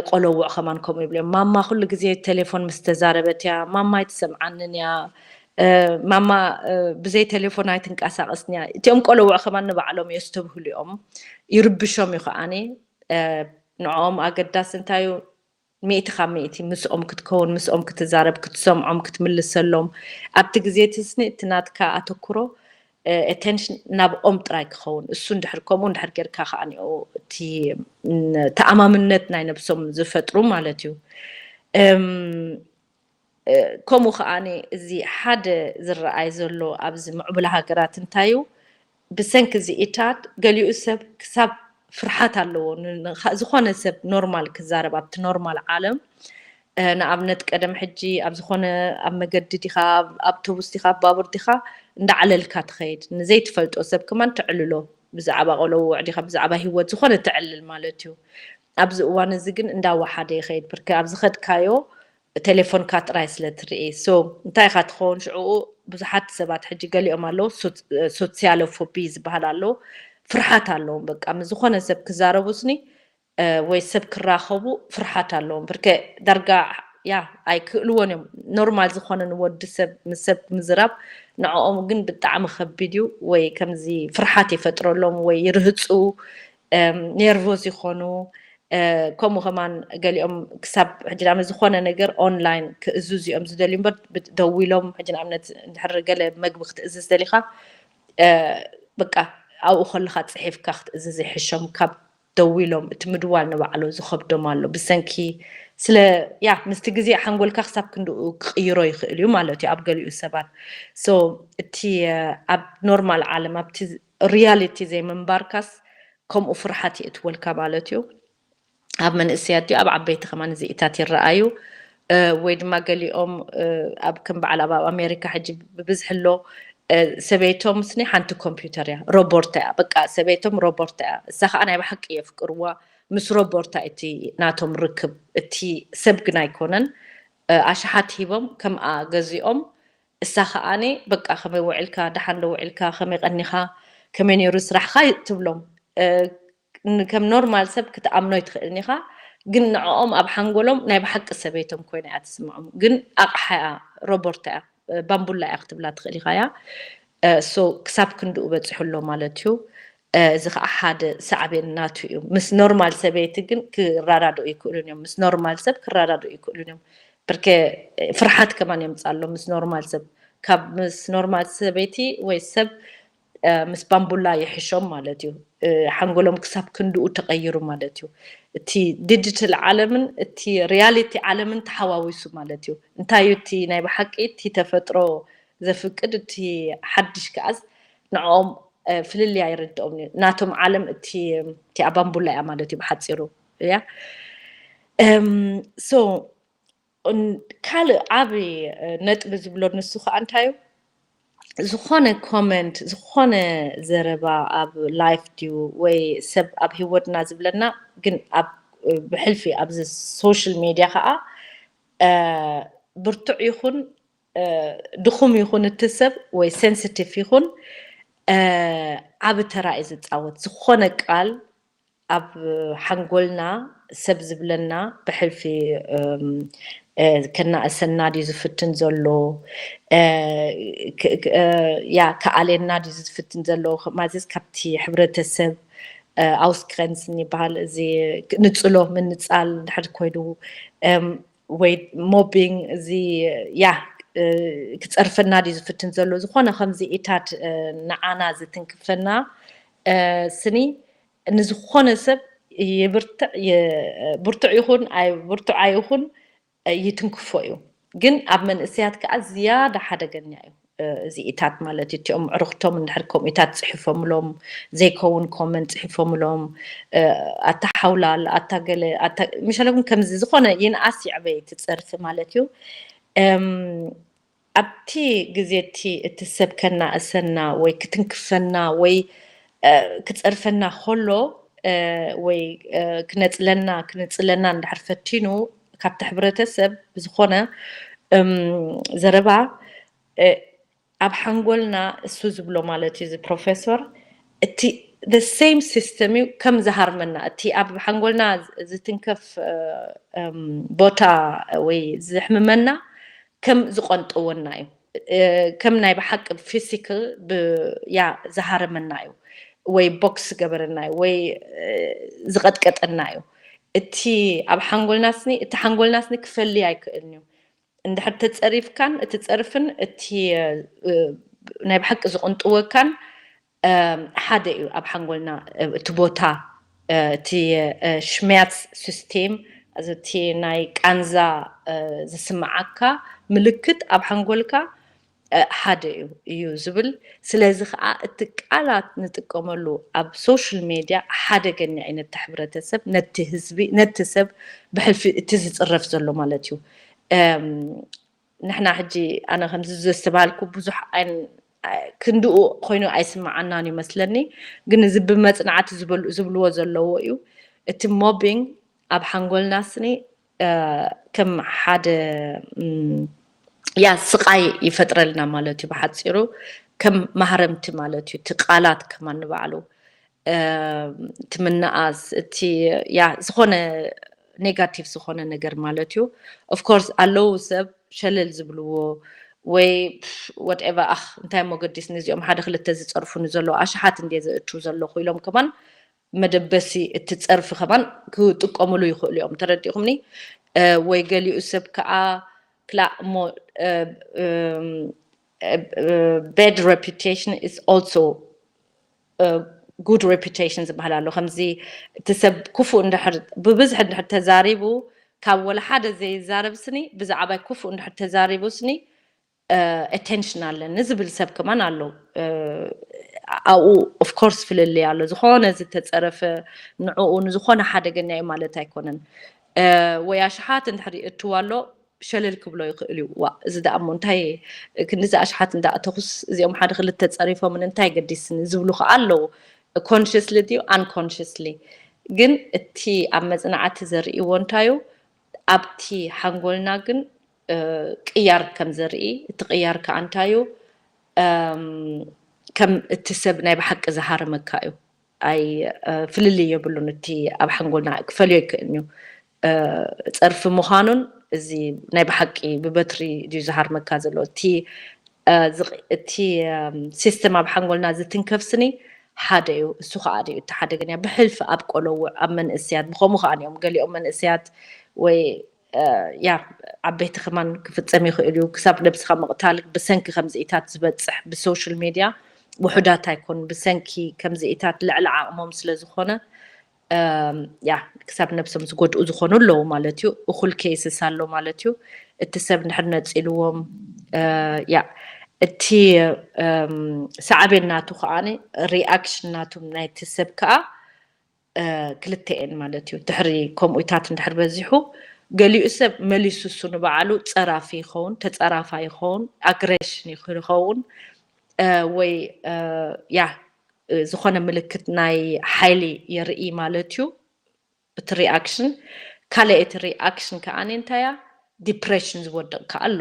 ቆለውዕ ከማን ከምኡ ይብሉ እዮም። ማማ ኩሉ ግዜ ቴሌፎን ምስ ተዛረበት እያ፣ ማማ ኣይትሰምዓንን እያ፣ ማማ ብዘይ ቴሌፎን ኣይትንቀሳቐስን እያ። እቲኦም ቆለውዕ ከማን ንባዕሎም የስተብህሉ እዮም፣ ይርብሾም እዩ ከዓኒ። ንዕኦም ኣገዳሲ እንታይ እዩ? ሚእቲ ካብ ሚእቲ ምስኦም ክትከውን፣ ምስኦም ክትዛረብ፣ ክትሰምዖም፣ ክትምልሰሎም። ኣብቲ ግዜ እቲ ስኒ እቲ ናትካ ኣተኩሮ ኣቴንሽን ናብኦም ጥራይ ክኸውን። እሱ እንድሕር ከምኡ እንድሕር ጌርካ ከዓኒኡ እቲ ተኣማምነት ናይ ነብሶም ዝፈጥሩ ማለት እዩ። ከምኡ ከዓኒ እዚ ሓደ ዝረኣይ ዘሎ ኣብዚ ምዕቡላ ሃገራት እንታይ እዩ? ብሰንኪ እዚ ኢታት ገሊኡ ሰብ ክሳብ ፍርሓት ኣለዎ። ዝኾነ ሰብ ኖርማል ክዛረብ ኣብቲ ኖርማል ዓለም ንኣብነት ቀደም ሕጂ ኣብ ዝኾነ ኣብ መገዲ ዲኻ፣ ኣብ ኣውቶቡስ ዲኻ፣ ኣብ ባቡር ዲኻ እንዳዓለልካ ትኸይድ። ንዘይትፈልጦ ሰብ ከማን ተዕልሎ። ብዛዕባ ቆለውዕ ዲኻ፣ ብዛዕባ ህይወት ዝኾነ ተዕልል ማለት እዩ። ኣብዚ እዋን እዚ ግን እንዳወሓደ ይኸይድ። ብርክ ኣብ ዝኸድካዮ ቴሌፎንካ ጥራይ ስለ ትርኢ። ሶ እንታይ ኢኻ ትኸውን ሽዕኡ? ብዙሓት ሰባት ሕጂ ገሊኦም ኣለዉ ሶሲያሎፎቢ ዝበሃል ኣለዉ። ፍርሓት ኣለዎም። በቃ ምስ ዝኾነ ሰብ ክዛረቡ ስኒ ወይ ሰብ ክራኸቡ ፍርሓት ኣለዎም። ብርከ ዳርጋ ያ ኣይክእልዎን እዮም። ኖርማል ዝኾነ ንወዲ ሰብ ምስ ሰብ ምዝራብ ንዕኦም ግን ብጣዕሚ ከቢድ እዩ። ወይ ከምዚ ፍርሓት ይፈጥረሎም ወይ ይርህፁ፣ ኔርቮስ ይኾኑ። ከምኡ ከማን ገሊኦም ክሳብ ሕጂ ንኣብነት ዝኾነ ነገር ኦንላይን ክእዝዙ እዮም ዝደልዩ እምበር ደዊሎም ሕጂ ንኣብነት እንድሕር ገለ መግቢ ክትእዝዝ ደሊኻ በቃ ኣብኡ ከለኻ ፅሒፍካ ክትእዝዝ ይሕሾም ካብ ደዊሎም። እቲ ምድዋል ንባዕሉ ዝኸብዶም ኣሎ ብሰንኪ ስለ ያ ምስቲ ግዜ ሓንጎልካ ክሳብ ክንድኡ ክቕይሮ ይኽእል እዩ ማለት እዩ ኣብ ገሊኡ ሰባት። ሶ እቲ ኣብ ኖርማል ዓለም ኣብቲ ሪያሊቲ ዘይምንባርካስ ከምኡ ፍርሓት የእትወልካ ማለት እዩ። ኣብ መንእሰያት ድዩ ኣብ ዓበይቲ ከማን እዚኢታት ይረኣዩ። ወይ ድማ ገሊኦም ኣብ ከም በዓል ኣብ ኣሜሪካ ሕጂ ብብዝሒ ኣሎ። ሰበይቶም ስኒ ሓንቲ ኮምፒውተር እያ፣ ሮቦርታ እያ። በቃ ሰበይቶም ሮቦርታ እያ። እሳ ከዓ ናይ ብሓቂ የፍቅርዋ። ምስ ሮቦርታ እቲ ናቶም ርክብ፣ እቲ ሰብ ግን ኣይኮነን። ኣሽሓት ሂቦም ከምኣ ገዚኦም እሳ ከዓኒ በቃ ከመይ ውዕልካ፣ ደሓን ዶ ውዕልካ፣ ከመይ ቀኒኻ፣ ከመይ ነይሩ ስራሕኻ ትብሎም። ከም ኖርማል ሰብ ክትኣምኖ ኣይትኽእልን ኢኻ፣ ግን ንዕኦም ኣብ ሓንጎሎም ናይ ብሓቂ ሰበይቶም ኮይና እያ ትስምዖም። ግን ኣቕሓ እያ፣ ሮቦርት እያ፣ ባምቡላ እያ ክትብላ ትኽእል ኢኻ እያ። ሶ ክሳብ ክንድኡ በፂሑ ኣሎ ማለት እዩ። እዚ ከዓ ሓደ ሳዕቤን ናቱ እዩ። ምስ ኖርማል ሰበይቲ ግን ክረዳድኡ ይክእሉን እዮም። ምስ ኖርማል ሰብ ክረዳድኡ ይክእሉን እዮም። ብርከ ፍርሓት ከማን የምፃ ኣሎ ምስ ኖርማል ሰብ። ካብ ምስ ኖርማል ሰበይቲ ወይ ሰብ ምስ ባምቡላ ይሕሾም ማለት እዩ። ሓንጎሎም ክሳብ ክንድኡ ተቐይሩ ማለት እዩ። እቲ ዲጂታል ዓለምን እቲ ሪያሊቲ ዓለምን ተሓዋዊሱ ማለት እዩ። እንታይ እዩ እቲ ናይ ብሓቂ እቲ ተፈጥሮ ዘፍቅድ፣ እቲ ሓድሽ ከዓስ ንዕኦም ፍልልይ ኣይርድኦም እዩ። ናቶም ዓለም እቲ እቲኣ ባምቡላ እያ ማለት እዩ ብሓፂሩ። እያ ሶ ካልእ ዓቢ ነጥቢ ዝብሎ ንሱ ከዓ እንታይ እዩ? ዝኾነ ኮመንት፣ ዝኾነ ዘረባ ኣብ ላይፍ ድዩ ወይ ሰብ ኣብ ህይወትና ዝብለና፣ ግን ኣብ ብሕልፊ ኣብዚ ሶሻል ሜድያ ከዓ ብርቱዕ ይኹን ድኹም ይኹን እቲ ሰብ ወይ ሴንሲቲቭ ይኹን ዓቢ ተራ እዩ ዝፃወት። ዝኾነ ቃል ኣብ ሓንጎልና ሰብ ዝብለና ብሕልፊ ከናእሰና ድዩ ዝፍትን ዘሎ፣ ያ ከኣልየና ድዩ ዝፍትን ዘሎ፣ ማለት ካብቲ ሕብረተሰብ ኣውስግረንስን ይበሃል፣ እዚ ንፅሎ ምንፃል እንድሕር ኮይኑ ወይ ሞቢንግ፣ እዚ ያ ክፀርፈና ድዩ ዝፍትን ዘሎ፣ ዝኾነ ከምዚ ኢታት ንዓና ዝትንክፈና ስኒ ንዝኾነ ሰብ ብርቱዕ ይኹን ብርቱዕ ኣይኹን ይትንክፎ እዩ። ግን ኣብ መንእሰያት ከዓ ዝያዳ ሓደገኛ እዩ። እዚኢታት ማለት እቲኦም ዕርኽቶም እንድሕር ከምኡታት ፅሒፎምሎም ዘይከውን ኮመንት ፅሒፎምሎም ኣታ ሓውላል ኣታ ገለ ምሸለኩም ከምዚ ዝኾነ ይንኣስ ይዕበይ ትፀርፊ ማለት እዩ። ኣብቲ ግዜ እቲ እቲ ሰብ ከናእሰና ወይ ክትንክፈና ወይ ክፀርፈና ከሎ ወይ ክነፅለና ክንፅለና እንድሕር ፈቲኑ ካብቲ ሕብረተሰብ ብዝኾነ ዘረባ ኣብ ሓንጎልና እሱ ዝብሎ ማለት እዩ እዚ ፕሮፌሶር እቲ ሴም ሲስተም እዩ ከም ዝሃርመና እቲ ኣብ ሓንጎልና ዝትንከፍ ቦታ ወይ ዝሕምመና ከም ዝቆንጥወና እዩ። ከም ናይ ብሓቂ ፊሲክል ያ ዝሃረመና እዩ ወይ ቦክስ ገበረና እዩ ወይ ዝቐጥቀጠና እዩ። እቲ ኣብ ሓንጎልና ስኒ እቲ ሓንጎልና ስኒ ክፈሊ ኣይክእልን እዩ። እንድሕር ተፀሪፍካን እቲ ፀርፍን እቲ ናይ ብሓቂ ዝቕንጥወካን ሓደ እዩ ኣብ ሓንጎልና እቲ ቦታ እቲ ሽሜያት ሲስቴም እቲ ናይ ቃንዛ ዝስምዓካ ምልክት ኣብ ሓንጎልካ ሓደ እዩ እዩ ዝብል። ስለዚ ከዓ እቲ ቃላት ንጥቀመሉ ኣብ ሶሻል ሜድያ ሓደገኛ እዩ ነቲ ሕብረተሰብ ነቲ ህዝቢ ነቲ ሰብ ብሕልፊ እቲ ዝፅረፍ ዘሎ ማለት እዩ። ንሕና ሕጂ ኣነ ከምዚ ዘስተባሃልኩ ብዙሕ ክንድኡ ኮይኑ ኣይስምዓናን ይመስለኒ። ግን እዚ ብመፅናዕቲ ዝብልዎ ዘለዎ እዩ። እቲ ሞቢንግ ኣብ ሓንጎልና ስኒ ከም ሓደ ያ ስቃይ ይፈጥረልና ማለት እዩ። ብሓፂሩ ከም ማህረምቲ ማለት እዩ። እቲ ቃላት ከማን ንባዕሉ እቲ ምንኣስ እቲ ያ ዝኾነ ኔጋቲቭ ዝኾነ ነገር ማለት እዩ። ኦፍኮርስ ኣለዉ ሰብ ሸለል ዝብልዎ ወይ ወትኤቨር ኣኽ እንታይ ሞ ገዲስኒ እዚኦም ሓደ ክልተ ዝፀርፉኒ ዘለዉ ኣሽሓት እንድየ ዘእቱ ዘለኹ ኢሎም ከማን መደበሲ እቲ ፀርፊ ከማን ክጥቀምሉ ይኽእሉ እዮም። ተረዲእኹምኒ? ወይ ገሊኡ ሰብ ከዓ ክላእ እሞ bad reputation is also good reputation ዝበሃል ኣሎ። ከምዚ እቲ ሰብ ክፉእ እንድሕር ብብዝሒ እንድሕር ተዛሪቡ ካብ ወላ ሓደ ዘይዛረብ ስኒ ብዛዕባይ ክፉእ እንድሕር ተዛሪቡ ስኒ ኣቴንሽን ኣለኒ ዝብል ሰብ ከማን ኣሎ። ኣብኡ ኦፍኮርስ ፍልልይ ኣሎ። ዝኾነ ዝተፀረፈ ንዕኡ ንዝኾነ ሓደገኛ እዩ ማለት ኣይኮነን። ወይ ኣሽሓት እንድሕር ይእትዋ ኣሎ ሸለል ክብሎ ይኽእል እዩ። ዋ እዚ ደኣ እሞ እንታይ ክንዲዚ ኣሽሓት እንዳእተኹስ እዚኦም ሓደ ክልተ ፀሪፎምን እንታይ ገዲስኒ ዝብሉ ከዓ ኣለዉ። ኮንሽስሊ ድዩ ኣንኮንሽስሊ ግን እቲ ኣብ መፅናዕቲ ዘርእይዎ እንታዩ ኣብቲ ሓንጎልና ግን ቅያር ከም ዘርኢ እቲ ቅያር ከዓ እንታዩ ከም እቲ ሰብ ናይ ብሓቂ ዝሃረመካ እዩ። ኣይ ፍልልይ የብሉን። እቲ ኣብ ሓንጎልና ክፈልዮ ይክእል እዩ። ፀርፊ ምዃኑን እዚ ናይ ብሓቂ ብበትሪ ድዩ ዝሃርመካ ዘሎ እቲ እቲ ሲስተም ኣብ ሓንጎልና ዝትንከፍ ስኒ ሓደ እዩ። እሱ ከዓ ድዩ እቲ ሓደገኛ ብሕልፊ ኣብ ቆለውዕ ኣብ መንእስያት ብኸምኡ ከዓ እዮም ገሊኦም መንእስያት ወይ ያ ዓበይቲ ከማን ክፍፀም ይኽእል እዩ። ክሳብ ነብስኻ ምቕታል ብሰንኪ ከምዚኢታት ዝበፅሕ ብሶሻል ሜድያ ውሑዳት ኣይኮን ብሰንኪ ከምዚኢታት ልዕሊ ዓቕሞም ስለዝኾነ ያ ክሳብ ነብሶም ዝጎድኡ ዝኾኑ ኣለዉ ማለት እዩ። እኹል ኬስስ ኣሎ ማለት እዩ። እቲ ሰብ እንድሕር ነፂልዎም ያ እቲ ሳዕቤን ናቱ ከዓ ሪኣክሽን ናቱ ናይቲ ሰብ ከዓ ክልተኤን ማለት እዩ። ድሕሪ ከምኡታት እንድሕር በዚሑ ገሊኡ ሰብ መሊሱ እሱ ንባዕሉ ፀራፊ ይኸውን፣ ተፀራፋ ይኸውን፣ ኣግሬሽን ይኸውን ወይ ያ ዝኾነ ምልክት ናይ ሓይሊ የርኢ ማለት እዩ። እቲ ሪኣክሽን ካልእ እቲ ሪኣክሽን ከዓ እንታይ እያ ዲፕሬሽን ዝወድቕ ከዓ ኣሎ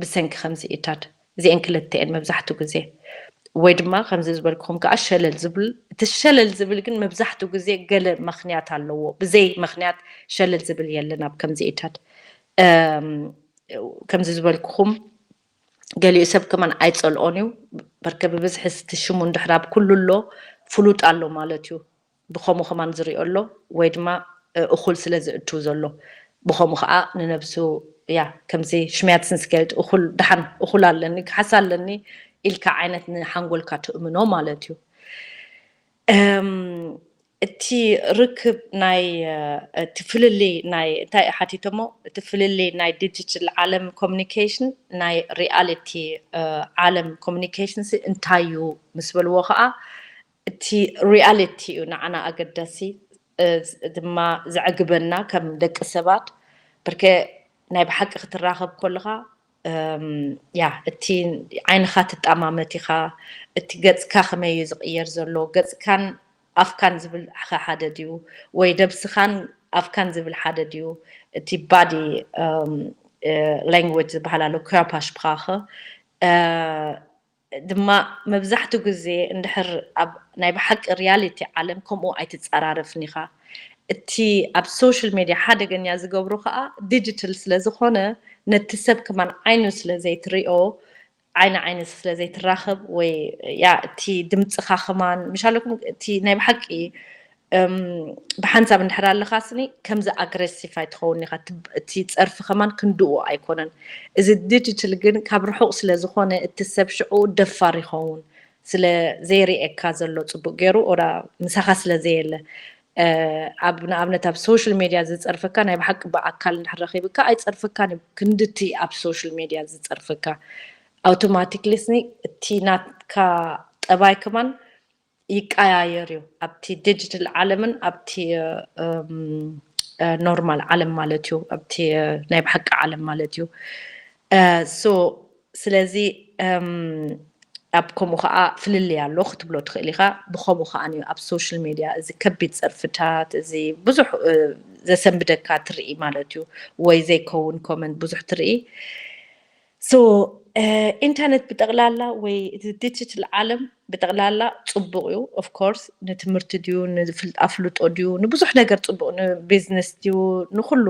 ብሰንኪ ከምዚ ኢታት እዚአን ክልተኤን መብዛሕትኡ ግዜ ወይ ድማ ከምዚ ዝበልኩም ከዓ ሸለል ዝብል እቲ ሸለል ዝብል ግን መብዛሕትኡ ግዜ ገለ ምክንያት ኣለዎ። ብዘይ ምክንያት ሸለል ዝብል የለን ኣብ ከምዚ ኢታት ከምዚ ዝበልኩኹም ገሊኡ ሰብ ከማን ኣይፀልኦን እዩ። በርከ ብብዝሒ ስቲ ሽሙ እንድሕር ኣብ ኩሉ ኣሎ ፍሉጥ ኣሎ ማለት እዩ። ብኸምኡ ከማን ዝሪኦ ኣሎ ወይ ድማ እኹል ስለ ዝእቱ ዘሎ ብኸምኡ ከዓ ንነብሱ ያ ከምዚ ሽምያት ስንስገልጥ እኹል ደሓን እኹል ኣለኒ ክሓስ ኣለኒ ኢልካ ዓይነት ንሓንጎልካ ትእምኖ ማለት እዩ። እቲ ርክብ ናይ እቲ ፍልልይ ናይ እንታይ ሓቲቶሞ እቲ ፍልልይ ናይ ዲጂታል ዓለም ኮሚኒኬሽን ናይ ሪያሊቲ ዓለም ኮሚኒኬሽን እንታይ እዩ ምስ በልዎ ከዓ እቲ ሪያሊቲ እዩ ንዓና ኣገዳሲ ድማ ዘዕግበና ከም ደቂ ሰባት ብርከ ናይ ብሓቂ ክትራኸብ ከለኻ ያ እቲ ዓይንኻ ትጣማመት ኢኻ። እቲ ገፅካ ከመይ እዩ ዝቕየር ዘሎ ገፅካን ኣፍካን ዝብል ሓደ ድዩ ወይ ደብስኻን ኣፍካን ዝብል ሓደ ድዩ? እቲ ባዲ ላንጉጅ ዝበሃል ኣሎ ክራፓሽፕኻኸ ድማ መብዛሕትኡ ግዜ እንድሕር ኣብ ናይ ብሓቂ ሪያሊቲ ዓለም ከምኡ ኣይትፀራረፍን ኢኻ። እቲ ኣብ ሶሻል ሜድያ ሓደገኛ ዝገብሮ ከዓ ዲጂታል ስለ ዝኾነ ነቲ ሰብ ከማን ዓይኑ ስለ ዘይትሪኦ ዓይኒ ዓይኒ ስለ ዘይትራኸብ ወይ ያ እቲ ድምፅኻ ከማን ምሻለኩም እቲ ናይ ብሓቂ ብሓንሳብ እንድሕር ኣለኻ ስኒ ከምዚ ኣግሬሲቭ ኣይትኸውን ኢኻ። እቲ ፀርፊ ከማን ክንድኡ ኣይኮነን። እዚ ዲጂታል ግን ካብ ርሑቕ ስለ ዝኾነ እቲ ሰብ ሽዑ ደፋር ይኸውን ስለ ዘይርእየካ ዘሎ ፅቡቅ ገይሩ ኦራ ምሳኻ ስለ ዘየለ ኣብ ንኣብነት ኣብ ሶሻል ሜድያ ዝፀርፈካ ናይ ብሓቂ ብኣካል እንድሕር ረኺብካ ኣይፀርፈካን እዩ። ክንድቲ ኣብ ሶሻል ሜድያ ዝፀርፈካ ኣውቶማቲክሊ ስኒ እቲ ናትካ ጠባይ ከማን ይቀያየር እዩ ኣብቲ ዲጂታል ዓለምን ኣብቲ ኖርማል ዓለም ማለት እዩ ኣብቲ ናይ ብሓቂ ዓለም ማለት እዩ። ሶ ስለዚ ኣብ ከምኡ ከዓ ፍልልይ ኣሎ ክትብሎ ትኽእል ኢኻ። ብከምኡ ከዓ እዩ ኣብ ሶሻል ሜድያ እዚ ከቢድ ፀርፍታት እዚ ብዙሕ ዘሰንብደካ ትርኢ ማለት እዩ ወይ ዘይከውን ኮመንት ብዙሕ ትርኢ። ሶ ኢንተርነት ብጠቕላላ ወይ እቲ ዲጂታል ዓለም ብጠቕላላ ፅቡቅ እዩ። ኦፍኮርስ ንትምህርቲ ድዩ ንፍልጣ ፍልጦ ድዩ ንብዙሕ ነገር ፅቡቅ ንቢዝነስ ድዩ ንኩሉ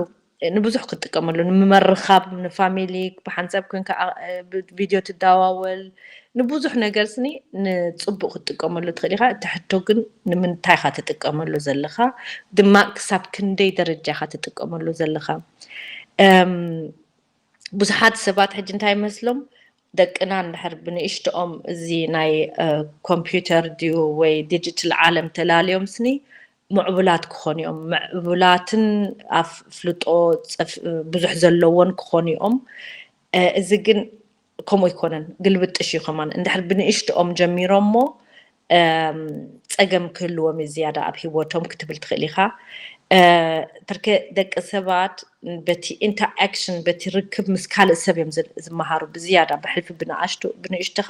ንብዙሕ ክትጥቀመሉ ንምመርኻብ ንፋሚሊ ብሓንሳብ ኮንካ ቪድዮ ትደዋወል ንብዙሕ ነገር ስኒ ንፅቡቅ ክትጥቀመሉ ትኽእል ኢኻ። እቲ ሕቶ ግን ንምንታይ ኢኻ ትጥቀመሉ ዘለኻ ድማ ክሳብ ክንደይ ደረጃ ኢኻ ትጥቀመሉ ዘለኻ? ብዙሓት ሰባት ሕጂ እንታይ ይመስሎም ደቅና እንድሕር ብንእሽትኦም እዚ ናይ ኮምፒውተር ድዩ ወይ ዲጂታል ዓለም ተላልዮም ስኒ ምዕቡላት ክኾኑ እዮም። ምዕቡላትን ኣፍልጦ ብዙሕ ዘለዎን ክኾኑ እዮም። እዚ ግን ከምኡ ኣይኮነን። ግልብጥሽ እዩ ከማን እንድሕር ብንእሽትኦም ጀሚሮሞ ፀገም ክህልዎም እዩ ዝያዳ ኣብ ሂወቶም ክትብል ትኽእል ኢኻ። ትርከ ደቂ ሰባት በቲ ኢንተርኣክሽን በቲ ርክብ ምስ ካልእ ሰብ እዮም ዝመሃሩ ብዝያዳ ብሕልፊ ብንኣሽቱ ብንእሽትኻ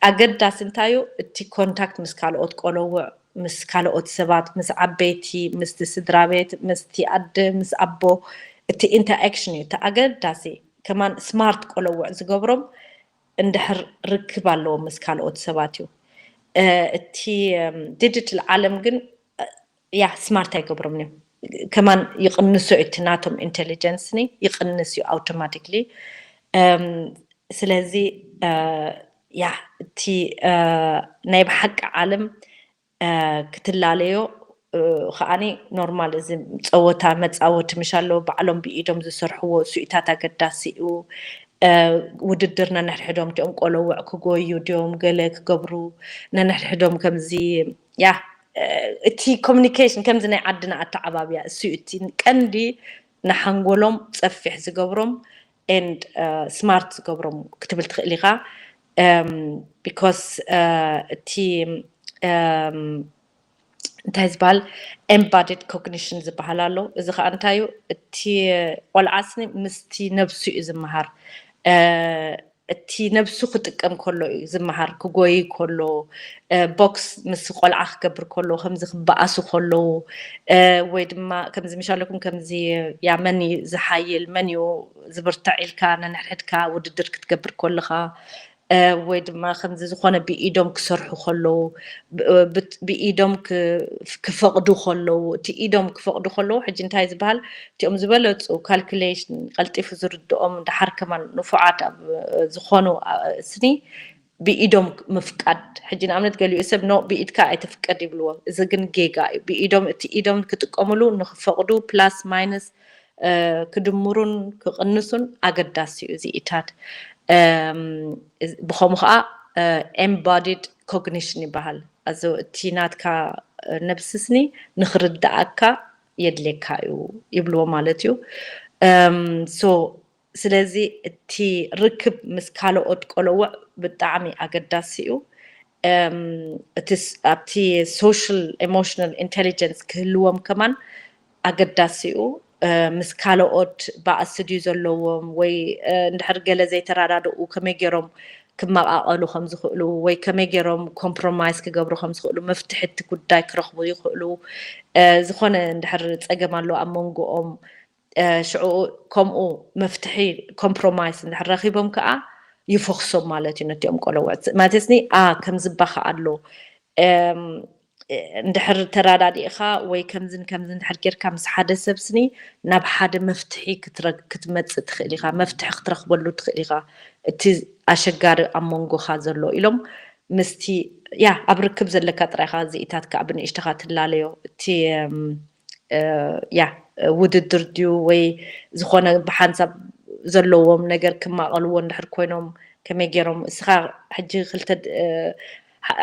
ኣገዳሲ እንታይ እዩ እቲ ኮንታክት ምስ ካልኦት ቆለውዕ ምስ ካልኦት ሰባት ምስ ዓበይቲ ምስቲ ስድራ ቤት ምስቲ ኣደ ምስ ኣቦ እቲ ኢንተርኣክሽን እዩ እቲ ኣገዳሲ ከማን ስማርት ቆለውዕ ዝገብሮም እንድሕር ርክብ ኣለዎም ምስ ካልኦት ሰባት እዩ። እቲ ዲጂታል ዓለም ግን ያ ስማርት ኣይገብሮምን እዮም። ከማን ይቕንሶ እዩ እቲ ናቶም ኢንቴሊጀንስ ኒ ይቕንስ እዩ ኣውቶማቲክሊ። ስለዚ ያ እቲ ናይ ብሓቂ ዓለም ክትላለዮ ከዓኒ ኖርማል፣ እዚ ፀወታ መፃወቲ ምሽ ኣለዎ፣ ባዕሎም ብኢዶም ዝሰርሕዎ ስኢታት ኣገዳሲ እዩ። ውድድር ነንሕድሕዶም እቲኦም ቆለውዕ ክጎዩ ድዮም ገለ ክገብሩ ነንሕድሕዶም ከምዚ፣ ያ፣ እቲ ኮሚኒኬሽን ከምዚ ናይ ዓድና ኣተዓባብያ እሱ እዩ እቲ ቀንዲ ንሓንጎሎም ፀፊሕ ዝገብሮም and smart ዝገብሮም ክትብል ትኽእል ኢኻ። Because እቲ እንታይ ዝበሃል embodied cognition ዝበሃል ኣሎ። እዚ ከዓ እንታይ እዩ? እቲ ቆልዓ ስኒ ምስቲ ነብሱ እዩ ዝመሃር። እቲ ነብሱ ክጥቀም ከሎ እዩ ዝመሃር። ክጎይ ከሎ፣ ቦክስ ምስ ቆልዓ ክገብር ከሎ፣ ከምዚ ክበኣሱ ከለዉ፣ ወይ ድማ ከምዚ ምሽ ኣለኩም ከምዚ ያ መን እዩ ዝሓይል፣ መን እዩ ዝብርታዕ ኢልካ ነንሕድሕድካ ውድድር ክትገብር ከለኻ፣ ወይ ድማ ከምዚ ዝኾነ ብኢዶም ክሰርሑ ከለዉ፣ ብኢዶም ክፈቕዱ ከለዉ፣ እቲ ኢዶም ክፈቕዱ ከለዉ ሕጂ እንታይ ዝበሃል፣ እቲኦም ዝበለፁ ካልኩሌሽን ቀልጢፉ ዝርድኦም፣ ደሓር ከማን ንፉዓት ኣብ ዝኾኑ ስኒ ብኢዶም ምፍቃድ። ሕጂ ንኣብነት ገሊኡ ሰብ ኖ ብኢድካ ኣይትፍቀድ ይብልዎ፣ እዚ ግን ጌጋ እዩ። ብኢዶም፣ እቲ ኢዶም ክጥቀምሉ ንክፈቕዱ ፕላስ ማይነስ ክድምሩን ክቕንሱን ኣገዳሲ እዩ እዚ ኢታት። ብኸምኡ ከዓ embodied cognition ይበሃል። ኣዚ እቲ ናትካ ነብሲ ስኒ ንክርድኣካ የድልየካ እዩ ይብልዎ ማለት እዩ። So ስለዚ እቲ ርክብ ምስ ካልኦት ቆለውዕ ብጣዕሚ ኣገዳሲ እዩ። ኣብቲ social emotional intelligence ክህልዎም ከማን ኣገዳሲ እዩ። ምስ ካልኦት ባእሲ ድዩ ዘለዎም ወይ እንድሕር ገለ ዘይተረዳድኡ ከመይ ገይሮም ክመቓቐሉ ከም ዝኽእሉ ወይ ከመይ ገይሮም ኮምፕሮማይስ ክገብሩ ከም ዝኽእሉ፣ መፍትሒ እቲ ጉዳይ ክረኽቡ ይኽእሉ። ዝኾነ እንድሕር ፀገም ኣሎ ኣብ መንጎኦም ሽዑ ከምኡ መፍትሒ ኮምፕሮማይስ እንድሕር ረኺቦም ከዓ ይፈኽሶም ማለት እዩ ነቲኦም ቆለውዕ። ማለት ስኒ ኣ ከምዚ ባኻ ኣሎ እንድሕር ተራዳዲእኻ ወይ ከምዝን ከምዚ እንድሕር ጌርካ ምስ ሓደ ሰብ ስኒ ናብ ሓደ መፍትሒ ክትመፅእ ትኽእል ኢኻ፣ መፍትሒ ክትረኽበሉ ትኽእል ኢኻ። እቲ ኣሸጋሪ ኣብ መንጎኻ ዘሎ ኢሎም ምስቲ ያ ኣብ ርክብ ዘለካ ጥራይኻ ዝኢታት ከዓ ብንእሽተኻ ትላለዮ። እቲ ያ ውድድር ድዩ ወይ ዝኾነ ብሓንሳብ ዘለዎም ነገር ክማቐልዎ እንድሕር ኮይኖም ከመይ ገይሮም እስኻ ሕጂ ክልተ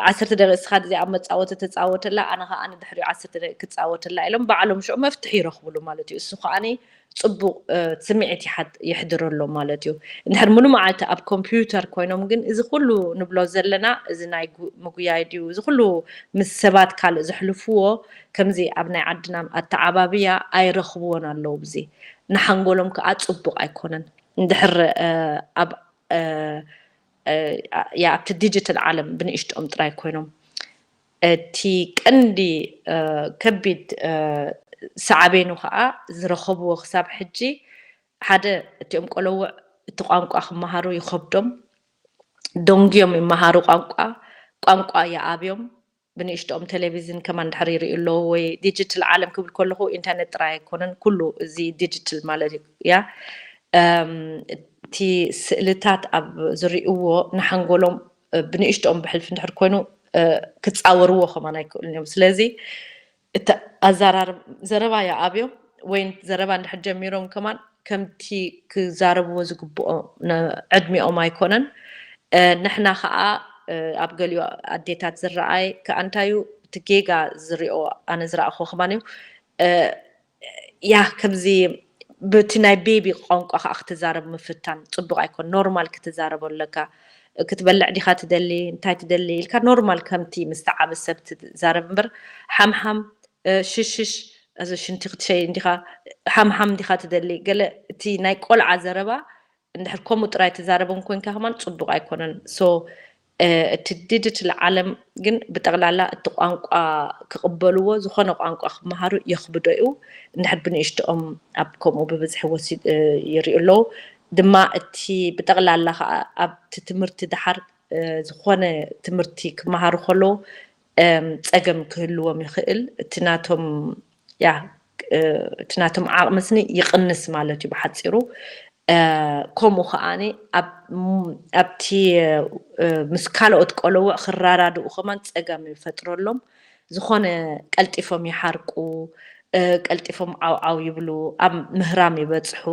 ዓሰርተ ደቂቕ እስኻ እዚኣ መፃወቲ ተፃወተላ ኣነ ከዓ ንድሕሪኡ ዓሰርተ ደቂቕ ክፃወተላ ኢሎም ባዕሎም ሽዑ መፍትሒ ይረኽብሉ ማለት እዩ። እሱ ከዓኒ ፅቡቕ ስምዒት የሕድረሎም ማለት እዩ። እንድሕር ሙሉ መዓልቲ ኣብ ኮምፒውተር ኮይኖም ግን እዚ ኩሉ ንብሎ ዘለና እዚ ናይ ምጉያይ ድዩ እዚ ኩሉ ምስ ሰባት ካልእ ዘሕልፍዎ ከምዚ ኣብ ናይ ዓድና ኣተዓባብያ ኣይረኽብዎን ኣለዉ። እዚ ንሓንጎሎም ከዓ ፅቡቕ ኣይኮነን። እንድሕር ኣብ ኣብቲ ዲጂታል ዓለም ብንእሽትኦም ጥራይ ኮይኖም እቲ ቀንዲ ከቢድ ሳዕቤኑ ከዓ ዝረኸብዎ ክሳብ ሕጂ ሓደ እቲኦም ቆለውዕ እቲ ቋንቋ ክመሃሩ ይኸብዶም፣ ደንጉዮም ይመሃሩ ቋንቋ፣ ቋንቋ ይኣብዮም። ብንእሽትኦም ቴሌቪዝን ከማን ድሕር ይርእዩ ኣለዉ ወይ ዲጂታል ዓለም ክብል ከለኹ ኢንተርኔት ጥራይ ኣይኮነን፣ ኩሉ እዚ ዲጂታል ማለት እዩ። ያ እቲ ስእልታት ኣብ ዝርእይዎ ንሓንጎሎም ብንእሽትኦም ብሕልፊ እንድሕር ኮይኑ ክፃወርዎ ከማን ኣይክእሉን እዮም። ስለዚ እቲ ኣዘራርብ ዘረባ ይኣብዮም ወይ ዘረባ እንድሕር ጀሚሮም ከማን ከምቲ ክዛረብዎ ዝግብኦ ዕድሚኦም ኣይኮነን። ንሕና ከዓ ኣብ ገሊኡ ኣዴታት ዝረኣይ ከዓ እንታዩ እቲ ጌጋ ዝሪኦ ኣነ ዝረኣኽዎ ከማን እዩ። ያ ከምዚ ብቲ ናይ ቤቢ ቋንቋ ከዓ ክትዛረብ ምፍታን ፅቡቅ ኣይኮን። ኖርማል ክትዛረቦ ኣለካ። ክትበልዕ ዲካ ትደሊ፣ እንታይ ትደሊ ኢልካ ኖርማል ከምቲ ምስ ተዓበ ሰብ ትዛረብ እምበር ሓምሓም ሽሽሽ እዚ ሽንቲ ክትሸይ እንዲኻ ሓምሓም እንዲኻ ትደሊ ገለ እቲ ናይ ቆልዓ ዘረባ እንድሕር ከምኡ ጥራይ ትዛረቦም ኮንካ ከማን ፅቡቅ ኣይኮነን። So እቲ ዲጂታል ዓለም ግን ብጠቕላላ እቲ ቋንቋ ክቕበልዎ ዝኾነ ቋንቋ ክመሃሩ የኽብዶ እዩ። እንድሕር ብንእሽትኦም ኣብ ከምኡ ብብዝሒ ወሲድ ይሪኡ ኣለዉ ድማ እቲ ብጠቕላላ ከዓ ኣብቲ ትምህርቲ ድሓር ዝኾነ ትምህርቲ ክመሃሩ ከለዉ ፀገም ክህልዎም ይኽእል። እቲ ናቶም ያ እቲ ናቶም ዓቕሚ ስኒ ይቕንስ ማለት እዩ ብሓፂሩ። ከምኡ ከዓኒ ኣብቲ ምስ ካልኦት ቆለውዕ ክራዳድኡ ከማን ፀገም ይፈጥረሎም። ዝኾነ ቀልጢፎም ይሓርቁ፣ ቀልጢፎም ዓውዓው ይብሉ፣ ኣብ ምህራም ይበፅሑ፣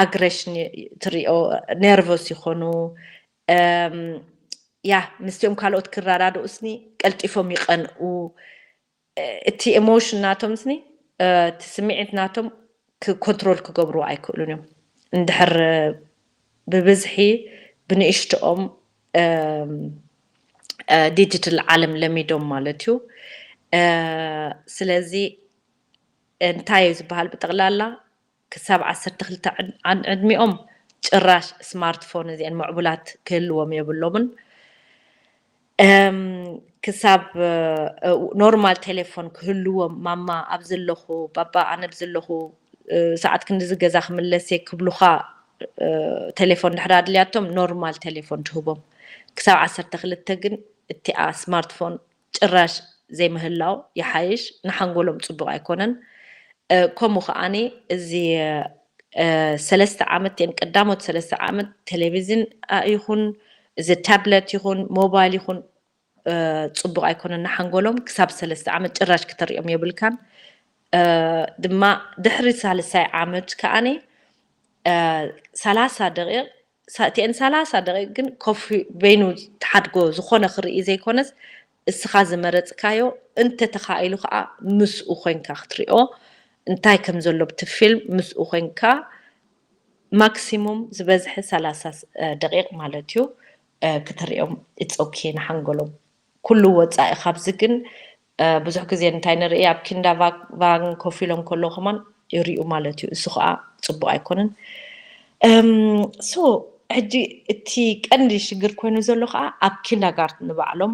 ኣግሬሽን ትሪኦ፣ ነርቨስ ይኾኑ። ያ ምስቲኦም ካልኦት ክረዳድኡ ስኒ ቀልጢፎም ይቐንኡ። እቲ ኤሞሽን ናቶም ስኒ እቲ ስምዒት ናቶም ኮንትሮል ክገብሩ ኣይክእሉን እዮም። እንድሕር ብብዝሒ ብንእሽትኦም ዲጂታል ዓለም ለሚዶም ማለት እዩ። ስለዚ እንታይ እዩ ዝበሃል? ብጠቕላላ ክሳብ ዓሰርተ ክልተ ዕድሚኦም ጭራሽ ስማርትፎን እዚአን ምዕቡላት ክህልዎም የብሎምን። ክሳብ ኖርማል ቴሌፎን ክህልዎም፣ ማማ ኣብ ዘለኹ፣ ባባ ኣነ ኣብ ዘለኹ ሰዓት ክንድዚ ገዛ ክምለስ እየ ክብሉኻ ቴሌፎን ድሕር ኣድልያቶም ኖርማል ቴሌፎን ትህቦም። ክሳብ ዓሰርተ ክልተ ግን እቲኣ ስማርትፎን ጭራሽ ዘይምህላው ይሓይሽ፣ ንሓንጎሎም ፅቡቕ ኣይኮነን። ከምኡ ከዓኒ እዚ ሰለስተ ዓመት ን ቀዳሞት ሰለስተ ዓመት ቴሌቪዝን ይኹን እዚ ታብለት ይኹን ሞባይል ይኹን ፅቡቕ ኣይኮነን ንሓንጎሎም። ክሳብ ሰለስተ ዓመት ጭራሽ ክተሪኦም የብልካን። ድማ ድሕሪ ሳልሳይ ዓመት ከዓኒ ሰላሳ ደቂቕ እቲአን ሰላሳ ደቂቕ ግን ኮፍ በይኑ ትሓድጎ ዝኾነ ክርኢ ዘይኮነስ እስኻ ዝመረፅካዮ እንተተኻኢሉ ከዓ ምስኡ ኮይንካ ክትሪኦ እንታይ ከም ዘሎ ብቲ ፊልም ምስኡ ኮይንካ ማክሲሙም ዝበዝሐ ሰላሳ ደቂቕ ማለት እዩ ክትሪኦም it's okay ንሓንጎሎም። ኩሉ ወፃኢ ካብዚ ግን ብዙሕ ግዜ እንታይ ንርኢ ኣብ ኪንዳ ቫን ኮፍ ኢሎም ከለዉ ከማን ይሪኡ ማለት እዩ። እሱ ከዓ ፅቡቅ ኣይኮነን። ሶ ሕጂ እቲ ቀንዲ ሽግር ኮይኑ ዘሎ ከዓ ኣብ ኪንዳጋርትን ንባዕሎም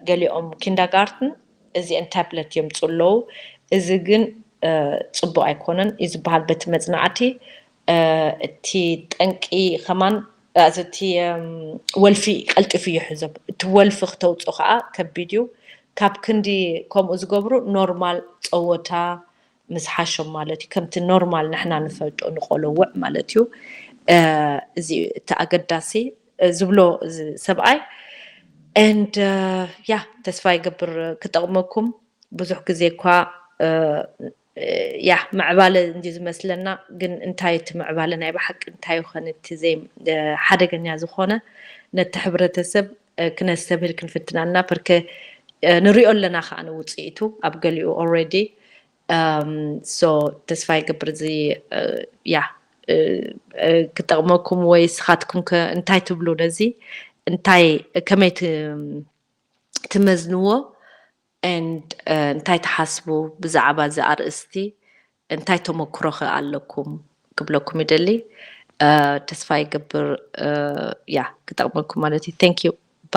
ገሊኦም ኪንዳጋርትን እዚአን ታብለት የምፁ ኣለዉ። እዚ ግን ፅቡቅ ኣይኮነን እዩ ዝበሃል በቲ መፅናዕቲ። እቲ ጠንቂ ከማን እቲ ወልፊ ቀልጢፉ ይሕዞም። እቲ ወልፊ ክተውፅኦ ከዓ ከቢድ እዩ። ካብ ክንዲ ከምኡ ዝገብሩ ኖርማል ፀወታ ምስ ሓሾም ማለት እዩ። ከምቲ ኖርማል ንሕና ንፈልጦ ንቆለውዕ ማለት እዩ። እዚ እቲ ኣገዳሲ ዝብሎ እዚ ሰብኣይ and ያ ተስፋ ይገብር ክጠቕመኩም። ብዙሕ ግዜ እኳ ያ ምዕባለ እንዲ ዝመስለና ግን እንታይ እቲ ምዕባለ ናይ ብሓቂ እንታይ ይኾን እቲ ዘይ ሓደገኛ ዝኾነ ነቲ ሕብረተሰብ ክነስተብህል ክንፍትናና ፐርከ ንሪኦ ኣለና ከዓ ንውፅኢቱ ኣብ ገሊኡ already so ተስፋ ይገብር እዚ ያ ክጠቕመኩም ወይ ስኻትኩም ከ እንታይ ትብሉ ነዚ እንታይ ከመይ ትመዝንዎ and እንታይ ትሓስቡ ብዛዕባ እዚ ኣርእስቲ እንታይ ተመክሮ ከ ኣለኩም ክብለኩም ይደሊ ተስፋ ይገብር ያ ክጠቕመኩም ማለት እዩ thank you